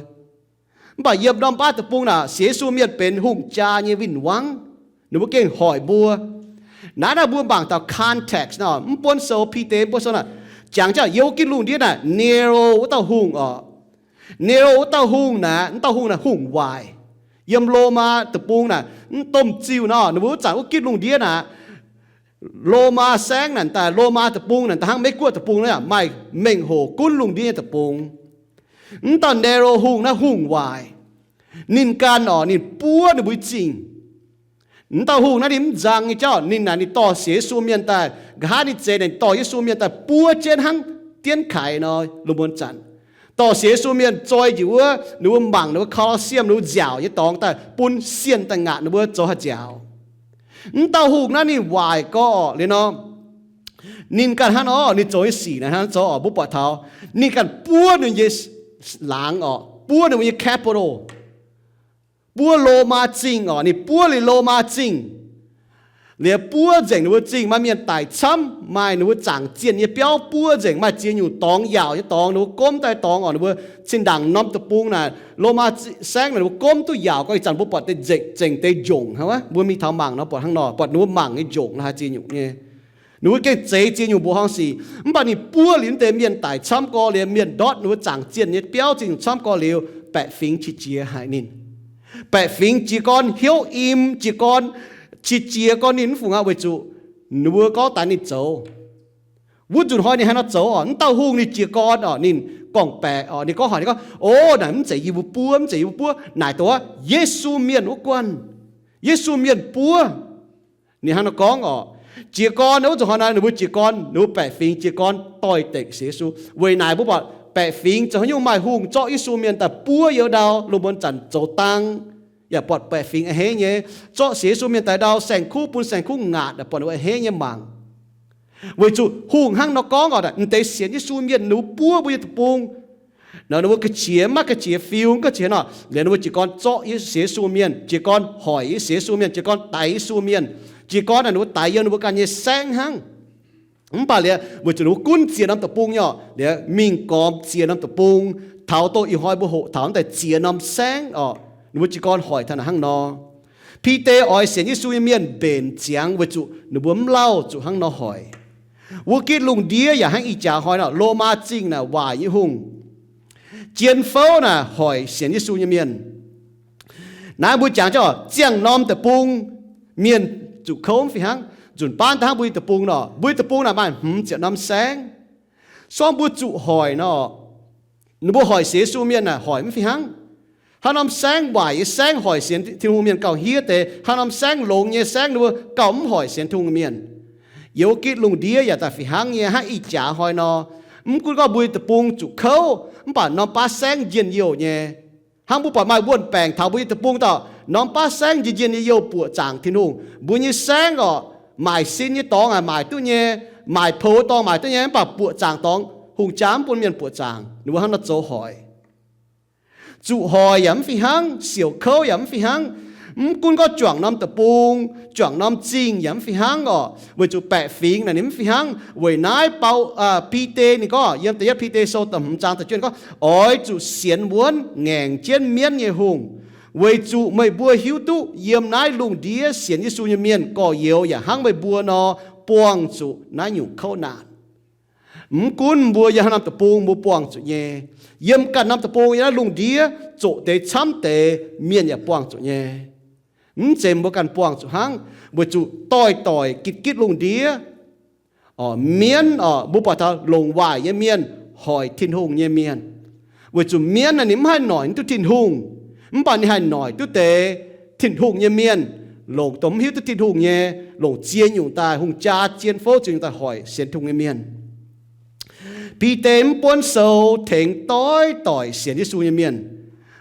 Mv baac yiem norm baav deic-bung naaic, sienx Yesu mienh benx hungh jaa nyei win-wangv, ninh mbuo gengh hoic mbuo. Naaiv naaic mbuo mangc taux context nor, mv buonv sou Bide mv buonv sou naaic, jangx jienv yiem wuov gitv lungh ndiev naaic, Nero wuov dauh hungh orqc. Nero wuov dauh hungh naaic, wuov dauh hungh naaic hungh waaic. Yiem Lomaa deic-bung naaic, mv domh ziuh nor, ninh mbuo wuov zanc wuov gitv lungh ndiev naaic, Lomaa saengv naaic daaih, Lomaa deic-bung naaic daaih hnangv Meiv-Guoqv deic-bung naaic, maaih mengh hoc gunv lungh ndiev nyei deic-bung. Mv dauh Nero hungh naaiv hungh waaic. Ninh ganh orqc, ninh buov ninh mbuo zingh. Mv dauh hungh naaiv ninh mv nzang nyei jauv, ninh naaic ninh dorh sienx Yesu mienh daaih, nqa'haav ninh zeix naaic dorh Yesu mienh daaih buov jienv hnangv dienv kaix nor, lungh muonz zanc. Dorh sienx Yesu mienh zoi njiec wuov, ninh mbuo mangc ninh mbuo Colosseum, ninh mbuo nziaauc nyei dorngx daaih bun sienh daaih ngaatc ninh mbuo zoux haaix nziaauc. Mv dauh hungh naaiv ninh waaic gorx orqc liuz nor, ninh ganh hnangv nor, ninh zoux nyei sic naaic hnangv nor zoux orqc, mbuo buatc taux ninh ganh buov ninh nyei laangz orqc, buov ninh mbuo nyei capital, buov Lomaa Zingh orqc, ninh buov liuz Lomaa Zingh. Liuz buov nzengc ninh mbuo zingh, maaih mienh daic camv, maaih ninh mbuo zaangc zienh nyei biauv buov nzengc, maaih ziex nyungc dorngx, yaauc nyei dorngx, ninh mbuo gomv daaih dorngx orqc, ninh mbuo zinh ndaangc norm deic-bung naaic, Lomaa saengv naaic ninh mbuo gomv duqv yaauc gorx, ih zanc mbuo buatc deix nzengc, zengc deix njongc hnangv wuov, mbuo mingh taux mangc nor buatc hnangv nor, buatc ninh mbuo mangc nyei njongc la'haaix ziex nyungc nyei. Ninh mbuo gengh zeix ziex nyungc mbuoqc horngh sic, mv baac ninh buov liuz mv deix mienh daic camv gorx liuz, mienh ndortv ninh mbuo zaangc zienh nyei biauv ziex nyungc camv gorx liuz, baeqc fingx qiex jiez haic ninh. Baeqc fingx jiez gorn hnyouv im, jiez gorn qiex jiez gorn ninh mv fungc aqv, weic zuqc ninh mbuo gorngv daaih ninh zoux. Wuov nzunc hnoi ninh haaix nor zoux orqc? Mv dauh hungh ninh jiez gorn orqc, ninh gorngv-baeqc orqc, ninh gorngv haic, ninh gorngv, O, naaic mv zeiz yie mbuo buov, mv zeiz yie mbuo buov, naaic dongh Yesu Mienh wuov guanh. Yesu Mienh buov. Ninh hnangv nor gorngv orqc. Jiez gorn wuov nzunc hnoi naaic ninh mbuo jiez gorn, ninh mbuo baeqc fingx jiez gorn doix-dekc sienx Yesu. Weic naaic mbuo buatc baeqc fingx zoux haaix nyungc maaih hungh zorqv Yesu Mienh daaih buov youz ndau, lungh muonz zanc zoux dang, yaac buatc baeqc fingx a'hneiv nyei zorqv sienx Yesu Mienh daaih ndau saeng-kuv, bun saeng-kuv ngaatc, buatc ninh mbuo a'hneiv nyei mangc. Weic zuqc hungh hnangv nor gorngv orqc, mv deix sienx Yesu Mienh ninh mbuo buov mbuo nyei deic-bung. Nor ninh mbuo ga'qiex, maiv ga'qiex fiu, ga'qiex nor, liuz ninh mbuo jiez gorn zorqv sienx Yesu Mienh, jiez gorn hoic sienx Yesu Mienh, jiez gorn daix Yesu Mienh, jiez gorn ninh mbuo daix yiem ninh mbuo ganh nyei saengv hnangv. Mv baac liuz weic zuqc ninh mbuo gunv ziex norm deic-bung nyei orqc, liuz mingh gormx ziex norm deic-bung, taux dongh ih hnoi mbuo hoqc taux naaiv deix ziex norm saengv orqc, ninh mbuo jiez gorn hoic taux naaic hnangv nor. Bide oix sienx Yesu nyei mienh mbenc ziangx weic zuqc ninh mbuo mv lauh zuqc hnangv nor hoic. Wuov gitv lungh ndiev yaac hnangv ih jaax hnoi nor, Lomaa Zingh naaic waaic nyei hungh, jien fouv naaic hoic sienx Yesu nyei mienh. Naaiv mbuo jangx jienv ziangh norm deic-bung mienh zuqc kouv mv fih hnangv. Nzunc baav daaih hnangv mbuo nyei deic-bung nor, mbuo nyei deic-bung naaic maaih hmz ziepc norm saengv. Sorng mbuo zuqc hoic nor, ninh mbuo hoic sienx Yesu mienh naaic hoic mv fih hnangv. Haaix norm saengv waaic nyei saengv hoic sienx Tin-Hungh mienh gauh hiev deix, haaix norm saengv longx nyei saengv ninh mbuo gauh mv hoic sienx Tin-Hungh mienh. Yiem wuov gitv lungh ndiev yaac daaih fih hnangv nyei, hnangv ih jaax hnoi nor. Mv gunv gorngv mbuo nyei deic-bung zuqc kouv, mv baac norm baav saengv njien-youh nyei. Hnangv mbuo buatc maaih wuonh baengc taux mbuo nyei deic-bung dauh norm baav saengv njien-njien nyei youh buoqc zaangc Tin-Hungh. Mbuo nyei saengv orqc, maaic sin nyei dorngx aac maaic duqv nyei, maaic poux dorngx maaic duqv nyei, mv baac buoqc zaangc dorngx hungh jaa mv bun mienh buoqc zaangc. Ninh mbuo hnangv nor zoux hoic. Zuqc hoic yaac mv fih hnangv, siouc kouv yaac mv fih hnangv. Mv gunv gorngv juangc norm deic-bung, juangc norm zingh yaac mv fih hnangv orqc, weic zuqc baeqc fingx naaic ninh mv fih hnangv. Weic naaiv Bau, Bide ninh gorngv yiem da'yietv Bide sou da'hmz zaang da'juov gorngv, oix zuqc sienx wuonv ngaengc jienv mienv nyei hungh, weic zuqc meih mbuo hiuv duqv yiem naaiv lungh ndiev sienx Yesu nyei mienh gorx-youz yaac hnangv meih mbuo nor buangh zuqc naaiv nyungc kouv naanc. Mv gunv mbuo yiem haaix norm deic-bung mbuo buangh zuqc nyei, yiem ganh norm deic-bung yiem naaiv lungh ndiev zoqc deix camv deix mienh yaac buangh zuqc nyei. Mv zeiz mbuo ganh buangh zuqc hnangv, weic zuqc doix-doix gitv-gitv lungh ndiev, orqc, mienv orqc, mbuo buatc taux longc waaic nyei mienh hoic Tin-Hungh nyei mienh. Weic zuqc mienv naaic ninh mv haih noic duqv Tin-Hungh, mv baac ninh haih noic duqv deix Tin-Hungh nyei mienh, longc dongh mv hiuv duqv Tin-Hungh nyei, longc ziex nyungc daaih, hungh jaa, zien fouv, ziex nyungc daaih hoic sienx Tin-Hungh nyei mienh. Bide mv buonv sou tengx doix-doix sienx Yesu nyei mienh.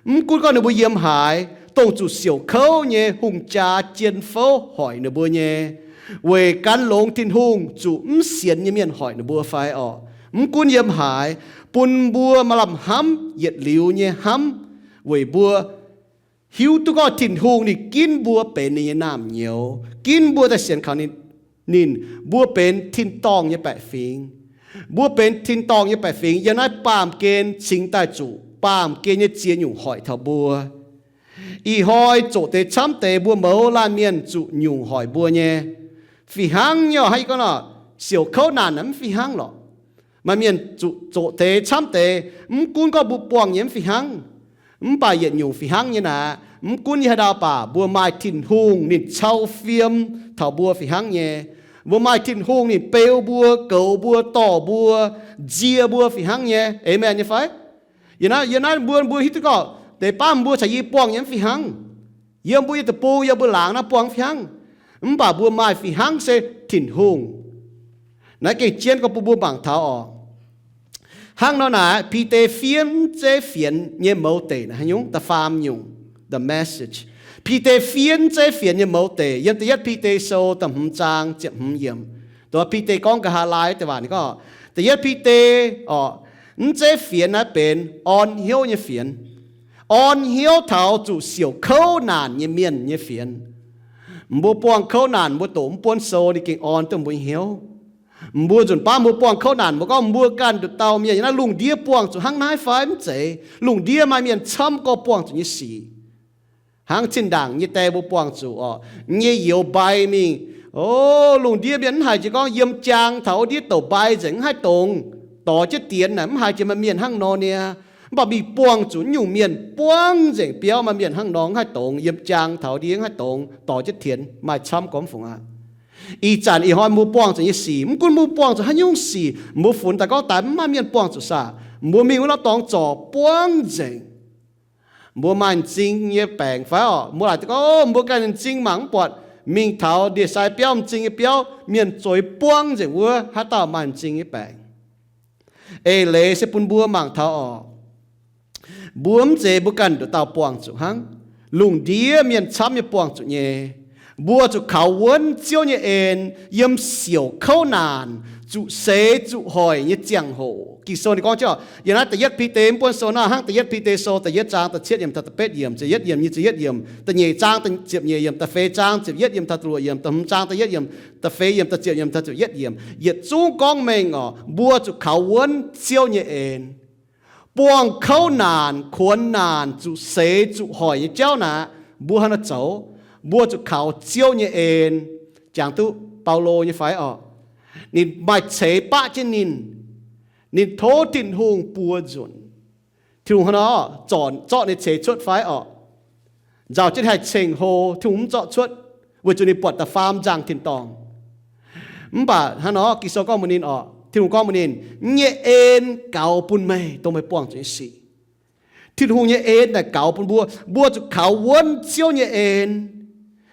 Mv gunv gorngv ninh mbuo yiem haaix, dongh zuqc siouc kouv nyei hungh jaa, zien fouv hoic ninh mbuo nyei, weic gan longx Tin-Hungh zuqc mv sienx nyei mienh hoic ninh mbuo fai orqc, mv gunv yiem haaix, bun mbuo maaih lamh hnamv yietc liuz nyei hnamv, weic mbuo hiuv duqv gorngv Tin-Hungh ninh ginv mbuo benx ninh nyei naamh nyouz, ginv mbuo daaih sienx kaux ninh, ninh, mbuo benx tin-dorngh nyei baeqc fingx. Mbuo benx tin-dorngh nyei baeqc fingx yiem naaiv baamh gen cingx daaih zuqc baamh gen nyei ziex nyungc hoic taux mbuo. Ih hnoi zoqc deix camv deix mbuo mouz laanh mienh zuqc nyungc hoic mbuo nyei. Fih hnangv nyei orqc, hnangv yie gorngv nor, siouc kouv naanc naaic mv fih hnangv lorqc. Maaih mienh zuqc zoqc deix camv deix, mv gunv gorngv mbuo buangh nyei mv fih hnangv, mv baac yietc nyungc fih hnangv nyei naaic, mv gunv yiem haaix ndau baac mbuo maaih Tin-Hungh ninh cau fiem taux mbuo fih hnangv nyei. Mbuo maaih Tin-Hungh ninh beu mbuo, goux mbuo, dorh mbuo, nzie mbuo fih hnangv nyei. Aamen nyei fai? Yiem naaiv, yiem naaiv mbuo, mbuo hiuv duqv gorngv deix baav mbuo caux yie buangh nyei mv fih hnangv. Yiem mbuo nyei deic-bung, yiem mbuo laangz naaiv buangh fih hnangv. Mv baac mbuo maaih fih hnangv se Tin-Hungh. Naaiv gengh jienv gorngv bun mbuo mangc taux orqc. Hnangv nor naaic, Bide fiev mv zeiv fienx nyei mouz deic naaiv haaix nyungc? Da'faam nyungc, the message. Bide fiev mv zeiv fienx nyei mouz deic yiem da'yietv Bide sou da'hmz zaang ziepc hmz yiemc. Dongh Bide gorngv nqa'haav laai deix waac ninh gorngv, da'yietv Bide orqc, mv zeiv fienx naaiv benx orn hnyouv nyei fienx. Orn hnyouv taux zuqc siouc kouv naanc nyei mienh nyei fienx. Mbuo buangh kouv naanc, mbuo doqc mv buonv sou ninh gengh orn duqv mbuo nyei hnyouv. Mbuo nzunc baav mbuo buangh kouv naanc, mbuo gorngv mbuo ganh nduqc dauh mienh yiem naaiv lungh ndiev buangh zuqc hnangv naaiv fai? Mv zeiz. Lungh ndiev maaih mienh camv gorx buangh zuqc nyei sic. Hnangv zinh ndaangc nyei die mbuo buangh zuqc orqc, nyei youz mbai mingh. O, lungh ndiev mienh mv haiz jiex gorngv yiem jaang taux wuov ndiev douc mbai nzengc, mv haih dongz, dorh jienv dienx naaic, mv haiz jiex maaih mienh hnangv nor niaa. Mv baac mingh buangh zuqc nyungc mienh buangv nzengc biauv, maaih mienh hnangv nor mv haih dongz, yiem jaang taux ndiev mv haih dongz, dorh jienv dienx, maaih camv gorx mv fungc aqv. Ih zanc ih hnoi mbuo buangh zuqc nyei sic, mv gunv mbuo buangh zuqc haaix nyungc sic, mbuo funx daaih gorngv daaih mv maaih mienh buangh zuqc saah, mbuo mingh wuov norm dorngx zorc buangv nzengc. Mbuo maaih m'zing nyei baengc fai orqc? Mbuo laaic gorngv, o, mbuo ganh m'zing mangc mv buatc, mingh taux ndie-sai biauv, m'zing nyei biauv, mienh zueiz buangv nzengc wuov, haaix dauh maaih m'zing nyei baengc? Eix leiz se bun mbuo mangc taux orqc, mbuo mv zeiz mbuo ganh nduqc dauh buangh zuqc hnangv. Lungh ndiev mienh camv nyei buangh zuqc nyei. Mbuo zuqc kaux wuonv Ziouv nyei en yiem siouc kouv naanc, zuqc seix zuqc hoic nyei ziangh hoc. Ging-Sou ninh gorngv jienv, yiem naaiv da'yietv Bide mv buonv sou naaiv hnangv, da'yietv Bide sou da'yietv zaang da'cietv yiemc taux da'betv yiemc, ziepc yietv yiemc, nyic ziepc yietv yiemc, da'nyeic zaang ziepc nyeic yiemc, da'feix zaang ziepc yietv yiemc taux da'luoqc yiemc, da'hmz zaang da'yietv yiemc, da'feix yiemc, da'ziepc yiemc taux ziepc yietv yiemc, yietc zungv gorngv mengh orqc, mbuo zuqc kaux wuonv Ziouv nyei en. Buangh kouv naanc, kuonx naanc, zuqc seix zuqc hoic nyei jauv naaic, mbuo hnangv naaiv zoux, mbuo zuqc kaux Ziouv nyei en. Jangx duqv Baulo nyei fai orqc? Ninh maaih ceix baqv jienv ninh, ninh tov Tin-Hungh buo nzunc. Tin-Hungh hnangv nor zorc, zorqv ninh ceix cuotv fai orqc? Nzauh jienv haih ceng-hlo, Tin-Hungh mv zorqv cuotv, weic zuqc ninh buatc da'faam nzangc tin-dorngh. Mv baac hnangv nor Ging-Sou gorngv mbuox ninh orqc, Tin-Hungh gorngv mbuox ninh, nyei en gaux bun meih dongh meih buangh zuqc nyei sic. Tin-Hungh nyei en naaic gaux bun mbuo, mbuo zuqc kaux wuonv Ziouv nyei en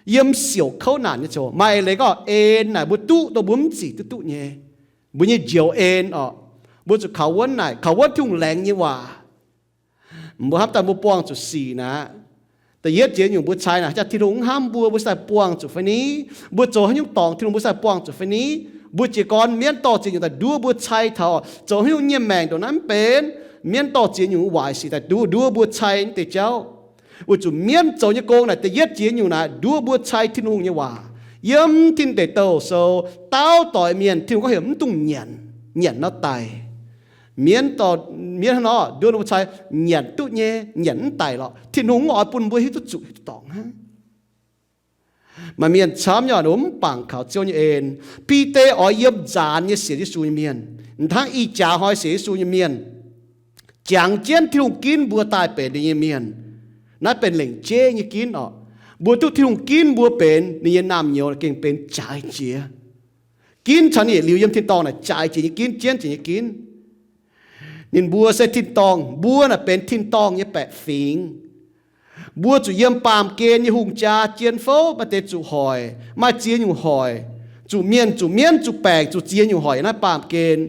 yiem siouc kouv naanc nyei ziangh hoc. Maaih eix leiz gorngv en naaic mbuo duqv dongh mbuo mv zic duqv duqv nyei. Mbuo nyei njoux en orqc, mbuo zuqc kaux wuonv naaic, kaux wuonv Tin-Hungh laengz nyei waac. Mbuo hnamv daaih mbuo buangh zuqc sic naaic, da'yietv jiex nyungc mbuo cai naaic, jaax Tin-Hungh mv hnamv mbuo, mbuo sai buangh zuqc fai ni? Mbuo zoux haaix nyungc dorngc Tin-Hungh mbuo sai buangh zuqc fai ni? Mbuo jiez gorn mienv dorh ziex nyungc daaih nduov mbuo cai taux zoux haaix nyungc nyei maengc ndongc naaiv mv benx. Mienv dorh ziex nyungc waaic sic daaih nduov, nduov mbuo cai naaiv deix jauv. Weic zuqc mienv zoux nyei gong naaic, da'yietv jiex nyungc naaic nduov mbuo cai Tin-Hungh nyei waac. Yiem Tin Deic Douh Sou, dauh doic mienh Tin-Hungh gorngv heuc mv dungx nyanc, nyanc nor daic. Mienv dorh, mienv hnangv nor nduov ninh mbuo cai, nyanc duqv nyei, nyanc mv daic lorqc. Tin-Hungh mv oix bun mbuo hiuv duqv zuqc hiuv duqv dorngc hnangv. Maaih mienh camv nyei oc, ninh mbuo mv bangc kaux Ziouv nyei en. Bide oix yiem nzaanx nyei sienx Yesu nyei mienh, hnangv ih jaax hnoi sienx Yesu nyei mienh, jangx jienv Tin-Hungh ginv mbuo daaih benx ninh nyei mienh. Naaiv benx lengc jeiv nyei ginv oc. Mbuo duqv Tin-Hungh ginv mbuo benx ninh nyei naamh nyouz gengh benx jaaix jiex. Ginv caux ninh yietc liuz yiem tin-dorngh naaic jaaix jiex nyei ginv, jienv jiex nyei ginv. Ninh mbuo se tin-dorngh, mbuo naaic benx tin-dorngh nyei baeqc fingx. Mbuo zuqc yiem baamh gen nyei hungh jaa jien fouv, maaih deix zuqc hoic, maaih ziex nyungc hoic, zuqc mienh, zuqc mienv, zuqc baengc, zuqc ziex nyungc hoic yiem naaiv baamh gen.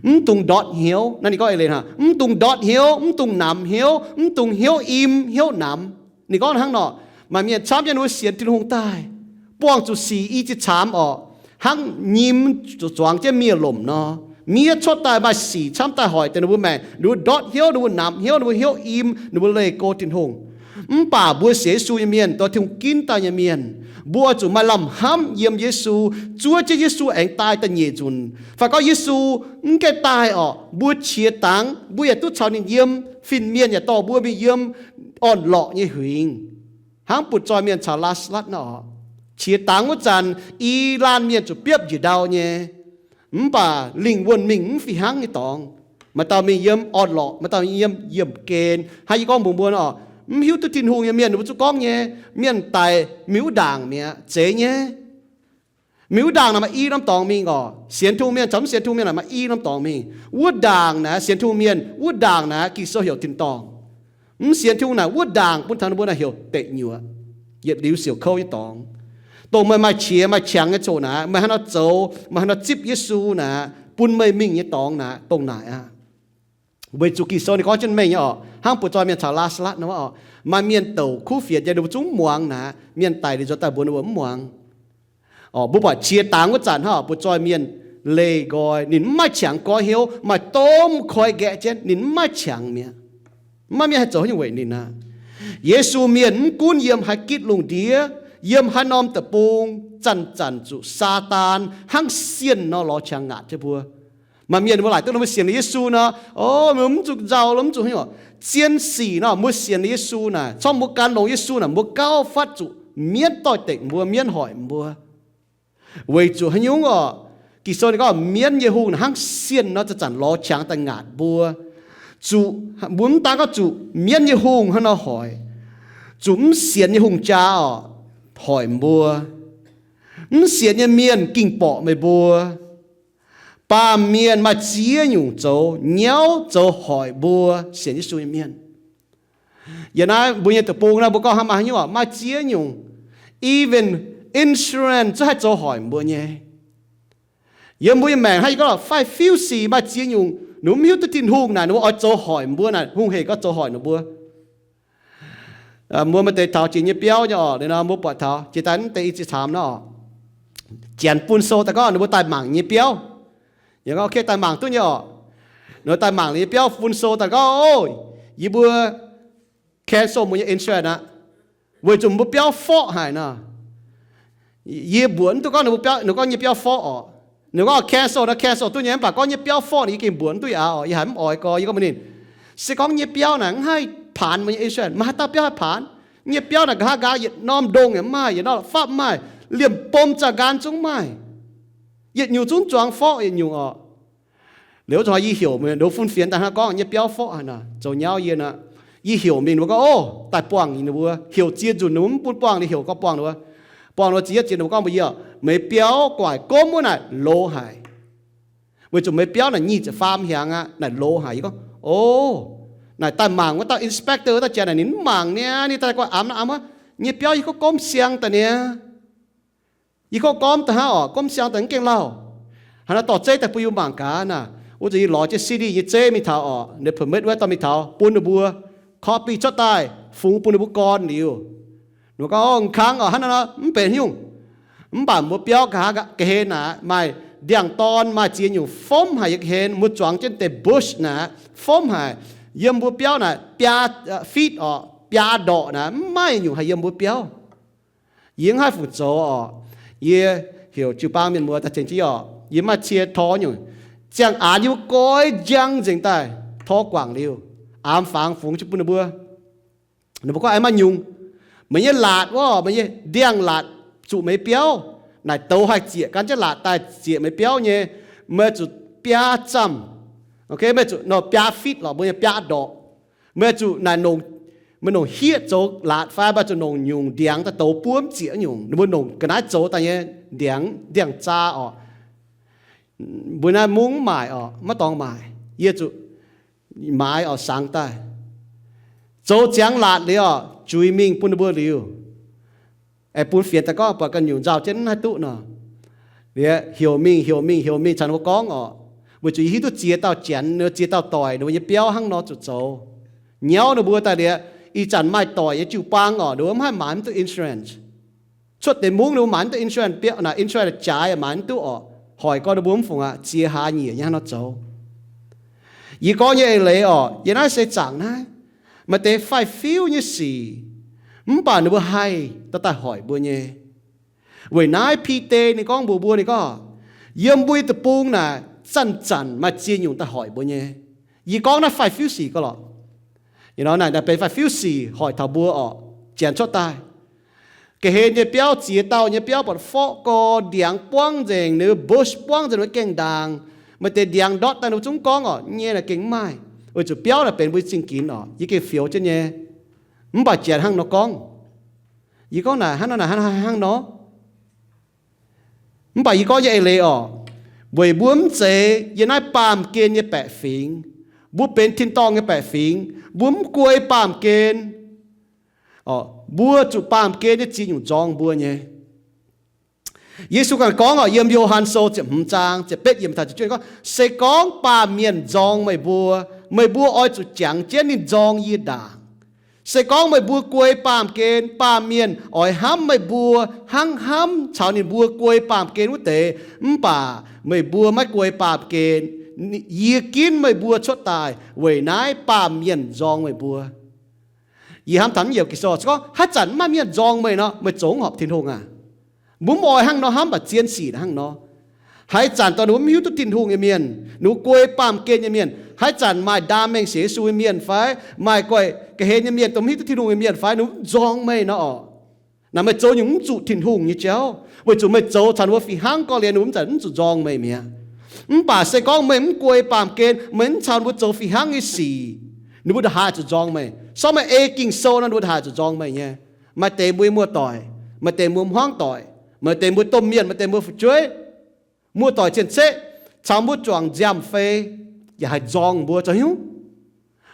Mv dungx ndortv hnyouv. Naaiv ninh gorngv eix leiz hnangv, mv dungx ndortv hnyouv, mv dungx namx hnyouv, mv dungx hnyouv im hnyouv namx. Ninh gorngv hnangv nor, maaih mienh camv jienv ninh mbuo sienx Tin-Hungh daaih, buangh zuqc sic i ziex caamx orqc, hnangv nyim zuqc zuangx jienv miev-lomc nor. Miev cuotv daaih maaih sic camv daaih hoic deix ninh mbuo maengc, ninh mbuo ndortv hnyouv, ninh mbuo namx hnyouv, ninh mbuo hnyouv im, ninh mbuo leih go Tin-Hungh. Mv baac mbuo sienx Yesu nyei mienh, dorh Tin-Hungh ginv daaih nyei mienh, mbuo oix zuqc maaih lamh hnamv yiem Yesu, zuov jienv Yesu aengx daaih da'nyeic nzunc. Fai gorngv Yesu mv gaengh daaih orqc, mbuo qiex dangx mbuo yaac duqv caux ninh yiem, fin-mienh yaac dorh mbuo mingh yiem orn-lorqc nyei huingx. Hnangv butv-zoih mienh caux Laa^saa^latv nor, qiex dangx wuov zanc i laanh mienh zuqc biopv njiec ndau nyei. Mv baac lingh wuonh mingh mv fih hnangv nyei dorngx. Maaih dauh mingh yiem orn-lorqc, maaih dauh mingh yiem yiemh gen. Hnangv yie gorngv mbuox mbuo nor, mv hiuv duqv Tin-Hungh nyei mienh ninh mbuo zuqc gorngv nyei, mienh daic mingh wuov ndaangc mi'aqv, zeiz nyei. Mingh wuov ndaangc naaic maaih i norm dorngx mingh orqc. Sienx Tin-Hungh mienh caux mv sienx Tin-Hungh mienh naaic maaih i norm dorngx mingh. Wuov ndaangc naaic sienx Tin-Hungh mienh, wuov ndaangc naaic Ging-Sou heuc tin-dorngh. Mv sienx Tin-Hungh naaic wuov ndaangc bun taux ninh mbuo naaic heuc deic nyuoqc, yietc liuz siouc kouv nyei dorngx. Dongh meih maaih qiex maaih qangx nyei coc naaic, meih haaix nor zoux, meih haaix nor zipv Yesu naaic, bun meih mingh nyei dorngx naaic dongh naaic aqv. Weic zuqc Ging-Sou ninh gorngv jienv mengh nyei orqc, hnangv butv-zoih mienh caux Laa^saa^latv nor orqc, maaih mienh douc kuv fienx nyei, ninh mbuo zungv mv muangx naaic, mienh daic liuz nzuonx daaih mbuox ninh mbuo mv muangx. Orqc, mbuo buatc qiex dangx wuov zanc hnangv orqc, butv-zoih mienh leih nqoi, ninh mv maaih qangx goiv hnyouv, maaih domh koi nqaeqv jienv, ninh mv maaih qangx mi'aqv. Mv maaih mienh haih zoux haaix nyungc weic ninh aqv. Yesu mienh mv gunv yiem haaix gitv lungh ndiev, yiem haaix norm deic-bung, zanc-zanc zuqc Saadaan hnangv sienh nor lorz qangx ngaatc jienv mbuo. Maaih mienh mbuo laaic duqv nor mbuo sienx liuz Yesu nor, o, mbuo mv zuqc nzauh lo, mv zuqc haaix nyungc. Zien sic nor, mbuo sienx liuz Yesu naaic, corc mbuo gan longx Yesu naaic, mbuo gauh fatv zuqc mienv doix-dekc mbuo, mienv hoic mbuo. Weic zuqc haaix nyungc orqc? Ging-Sou ninh gorngv mienv nyei hungh naaic hnangv sienh nor zanc-zanc lorz qangx daaih ngaatc mbuo. Zuqc mbuo mv daan gorngv zuqc mienv nyei hungh hnangv nor hoic, zuqc mv sienx nyei hungh jaa orqc, hoic mbuo. Mv sienx nyei mienh ging-borqc meih mbuo. Baamh mienh maaih ziex nyungc zoux nyauv zoux hoic mbuo sienx Yesu nyei mienh. Yiem naaiv mbuo nyei deic-bung naaiv mbuo gorngv hnangv maaih haaix nyungc orqc, maaih ziex nyungc. Even insurance zungv haih zoux hoic mbuo nyei. Yiem mbuo nyei maengc hnangv yie gorngv faix-fiuv sic maaih ziex nyungc, ninh mbuo mv hiuv duqv Tin-Hungh naaic ninh mbuo oix zoux hoic mbuo naaic, hungh hec gorngv zoux hoic ninh mbuo. Mbuo maaih deix taux jiex nyei biauv nyei orqc, liuz nor mbuo buatc taux jiex daaih mv deix i ziex caamx nor orqc, janx bun sou daaih gorngv ninh mbuo daaih mangc nyei biauv. Yie gorngv, ok, daaih mangc duqv nyei orqc. Ninh mbuo daaih mangc liuz nyei biauv bun sou daaih gorngv, o, yie mbuo cancel mbuo nyei insurance aqv, weic zuqc mbuo biauv forqv haic nor. Yie mbuox mv duqv gorngv ninh mbuo biauv, ninh gorngv nyei biauv forqv orqc. Ninh gorngv cancel nor cancel duqv nyei, mv baac gorngv nyei biauv forqv naaic yie gengh mbuox mv duqv aqv orqc. Yie haiz mv oix gorx, yie gorngv mbuox ninh, se gorngv nyei biauv naaic mv haih paanx mbuo nyei insurance, maaih haaix dauh biauv haih paanx? Nyei biauv naaic nqa'haav nqaang yietc norm ndongh yaac mv maaih, yietc norm fapv mv maaih, liemh bom zaah nqaan zungv mv maaih. Yietc nyungc zungv zuangx forqv yietc nyungc orqc. Liuz wuov zanc yie heuc mienh ndo fun fienx daaih hnangv gorngv nyei biauv forqv haic nor, zoux nyauv yie nor. Yie heuc mingh ninh mbuo gorngv, o, daaih buangh ninh mbuo. Heuc ziex nzunc ninh mbuo mv bun buangh, ninh heuc gorngv buangh ninh mbuo. Buangh ninh mbuo ziex yietv ziex ninh mbuo gorngv mbuox yie, meih biauv guaax gomv wuov naaic loz haic. Weic zuqc meih biauv naaic nyic ziepc faam hnyangx aqv, naaic loz haic. Yie gorngv, o, naaic daaih mangc wuov dauh inspector wuov dauh jiex naaic ninh mv mangc niaa, ninh daaih guaax amx naaiv amx wuov, nyei biauv yie gorngv gomv siang daaih niaa. Yie gorngv gormv daaih hnangv orqc, gormv siang daaih mv gaengh lauh. Hnangv naaiv dorh zeiv daaih bun yie mangc gaax naaic. Wuov zanc yie lorz jienv city nyei zeiv mingh taux orqc, ninh permit wuov dauh mingh taux bun ninh mbuo. copy cuotv daaih fungx bun ninh mbuo gorn liuz. Ninh mbuo gorngv, O, m'kangv oc, hnangv naaiv nor mv benx nyungc. Mv baac mbuo biauv nqa'haav ga'hlen naaic maaih ndiangx-dorn, maaih ziex nyungc fomv haic yiem ga'hlen, mbuo zuangx jienv deix bush naaic fomv haic. Yiem mbuo biauv naaic biaa feet oc, biaa ndorqc naaic, mv maaih nyungc haih yiem mbuo biauv. Yie mv haih fungc zoux oc. Yie heuc jiu-baang mienh muoz daaih tengx jienv oc. Yie maaih cie tor nyungc. Ziangh aanx yie mbuo goiv njang nzengc daaih, tor guangc liuz, aamx fangx fungx jienv bun ninh mbuo. Ninh mbuo gorngv, Aengx maaih nyungc. Meih nyei laatc wuov, meih nyei ndiangx-laatc zuqc meih biauv. Naaic douz haih zieqc gan jienv laatc daaih zieqc meih biauv nyei. Meih zuqc biaa zamh. Meih zuqc nor biaa feet lorqc, mbuo nyei biaa ndorqc. Meih zuqc naaic nongc, meih nongc hieqv zoux laatc fai meih zuqc nongc nyungc ndiangx daaih douz buo mv zieqc nyungc. Ninh mbuo nongc ga'naaiv zoux daaih nyei ndiangx, ndiangx-zaa oc. Mbuo naaiv mungv mv maaic oc, maiv dorngx maaic. Yie zuqc maaiz oc, sangx daaih. Zoux ziangx laatc liuz oc, juix mingh bun ninh mbuo liuz, aengx bun fienx daaih gorngv buatc ganh nyungc nzauh jienv mv haih duqv nor. Liuz heuc mingh, heuc mingh, heuc mingh caux ninh mbuo gorngv oc. Weic zuqc yie hiuv duqv ziex dauh janx, ninh mbuo ziex dauh doic, ninh mbuo nyei biauv hnangv nor zuqc zoux. Nyauv ninh mbuo daaih liuz, ih zanc maaih doic nyei jiu-baang oc, ninh mbuo mv haih maaiz mv duqv insurance. Cuotv deix mungv ninh mbuo maaiz mv duqv insurance biauv, naaic insurance jaaix maaiz mv duqv oc. Hoic gorn ninh mbuo mv fungc aqv, ziex hlaax nyieqc nyei hnangv nor zoux. Yie gorngv nyei eix leiz oc, yiem naaiv seix zaangc naaiv, maaih deix faix-fiuv nyei sic, mv baac ninh mbuo haih dorh daaih hoic mbuo nyei. Weic naaiv Bide ninh gorngv mbuox mbuo, ninh gorngv, yiem mbuo nyei deic-bung naaic zanc-zanc maaih ziex nyungc daaih hoic mbuo nyei. Yie gorngv naaiv faix-fiuv sic gauh lorqc. Naaic benx faix-fiuv sic hoic taux mbuo oc, janx cuotv daaih. Ga'hlen nyei biauv, ziex dauh nyei biauv buatc forqv gorx, ndiangx buangv nzengc, ninh mbuo bush buangv nzengc ninh mbuo gaengh ndaangc. Maaih deix ndiangx ndortv daaih ninh mbuo zungv gorngv oc, nyei naaic gengh mv maaih. Weic zuqc biauv naaic benx mbuo nyei zingh ginx oc. Yie gengh fioux jienv nyei. Mv baac janx hnangv nor gorngv. Yie gorngv naaic hnangv nor, naaic hnangv nor. Mv baac yie gorngv nyei eix leiz oc, weic mbuo mv zeiz yiem naaiv baamh gen nyei baeqc fingx, mbuo benx tin-dorngh nyei baeqc fingx, mbuo mv guei baamh gen. Mbuo zuqc baamh gen nyei ziex nyungc nzorng mbuo nyei. Yesu ganh gorngv oc, yiem Yo^han Sou ziepc hmz zaang ziepc betv yiemc taux ziepc juov gorngv, se gorngv baamh mienh nzorng meih mbuo, meih mbuo oix zuqc jangx jienv ninh nzorng yie ndaangc. Se gorngv meih mbuo guei baamh gen, baamh mienh oix hnamv meih mbuo hnangv hnamv caux ninh mbuo guei baamh gen wuov deix. Mv baac meih mbuo maiv guei baamh gen. Yie ginv meih mbuo cuotv daaih weic naaiv baamh mienh nzorng meih mbuo. Yie hnamv taux naaiv yiemc Ging-Sou se gorngv haaix zanc mv maaih mienh nzorng meih nor, meih zoux mv horpc Tin-Hungh aac. Mbuo mv oix hnangv nor hnamv, mv baac zien sic hnangv nor. Haaix zanc dongh ninh mbuo mv hiuv duqv Tin-Hungh nyei mienh, ninh mbuo guei baamh gen nyei mienh, haaix zanc maaih ndaam mengh sienx Yesu nyei mienh fai maaih guai ga'hlen nyei mienh, dongh mv hiuv duqv Tin-Hungh nyei mienh fai ninh mbuo mv nzorng meih nor oc, naaic meih zoux nyungc mv zuqc Tin-Hungh nyei jauv, weic zuqc meih zoux caux ninh mbuo fih hnangv gorngv liuz ninh mbuo mv zanc mv zuqc nzorng meih mi'aqv. Mv baac se gorngv meih mv guei baamh gen, meih mv caux ninh mbuo zoux fih hnangv nyei sic, ninh mbuo ndongc haaix zuqc nzorng meih. Se gorngv meih ei Ging-Sou nor, ninh mbuo ndongc haaix zuqc nzorng meih nyei. Maaih deix mbuo nyei muoz-doic, maaih deix mbuo hmuangv doic, maaih deix mbuo domh mienh, maaih deix mbuo fu'jueiv, muoz-doic cien-ceqv caux mbuo juangc nziaamv-fei yaac haih nzorng mbuo zoux hnyouv,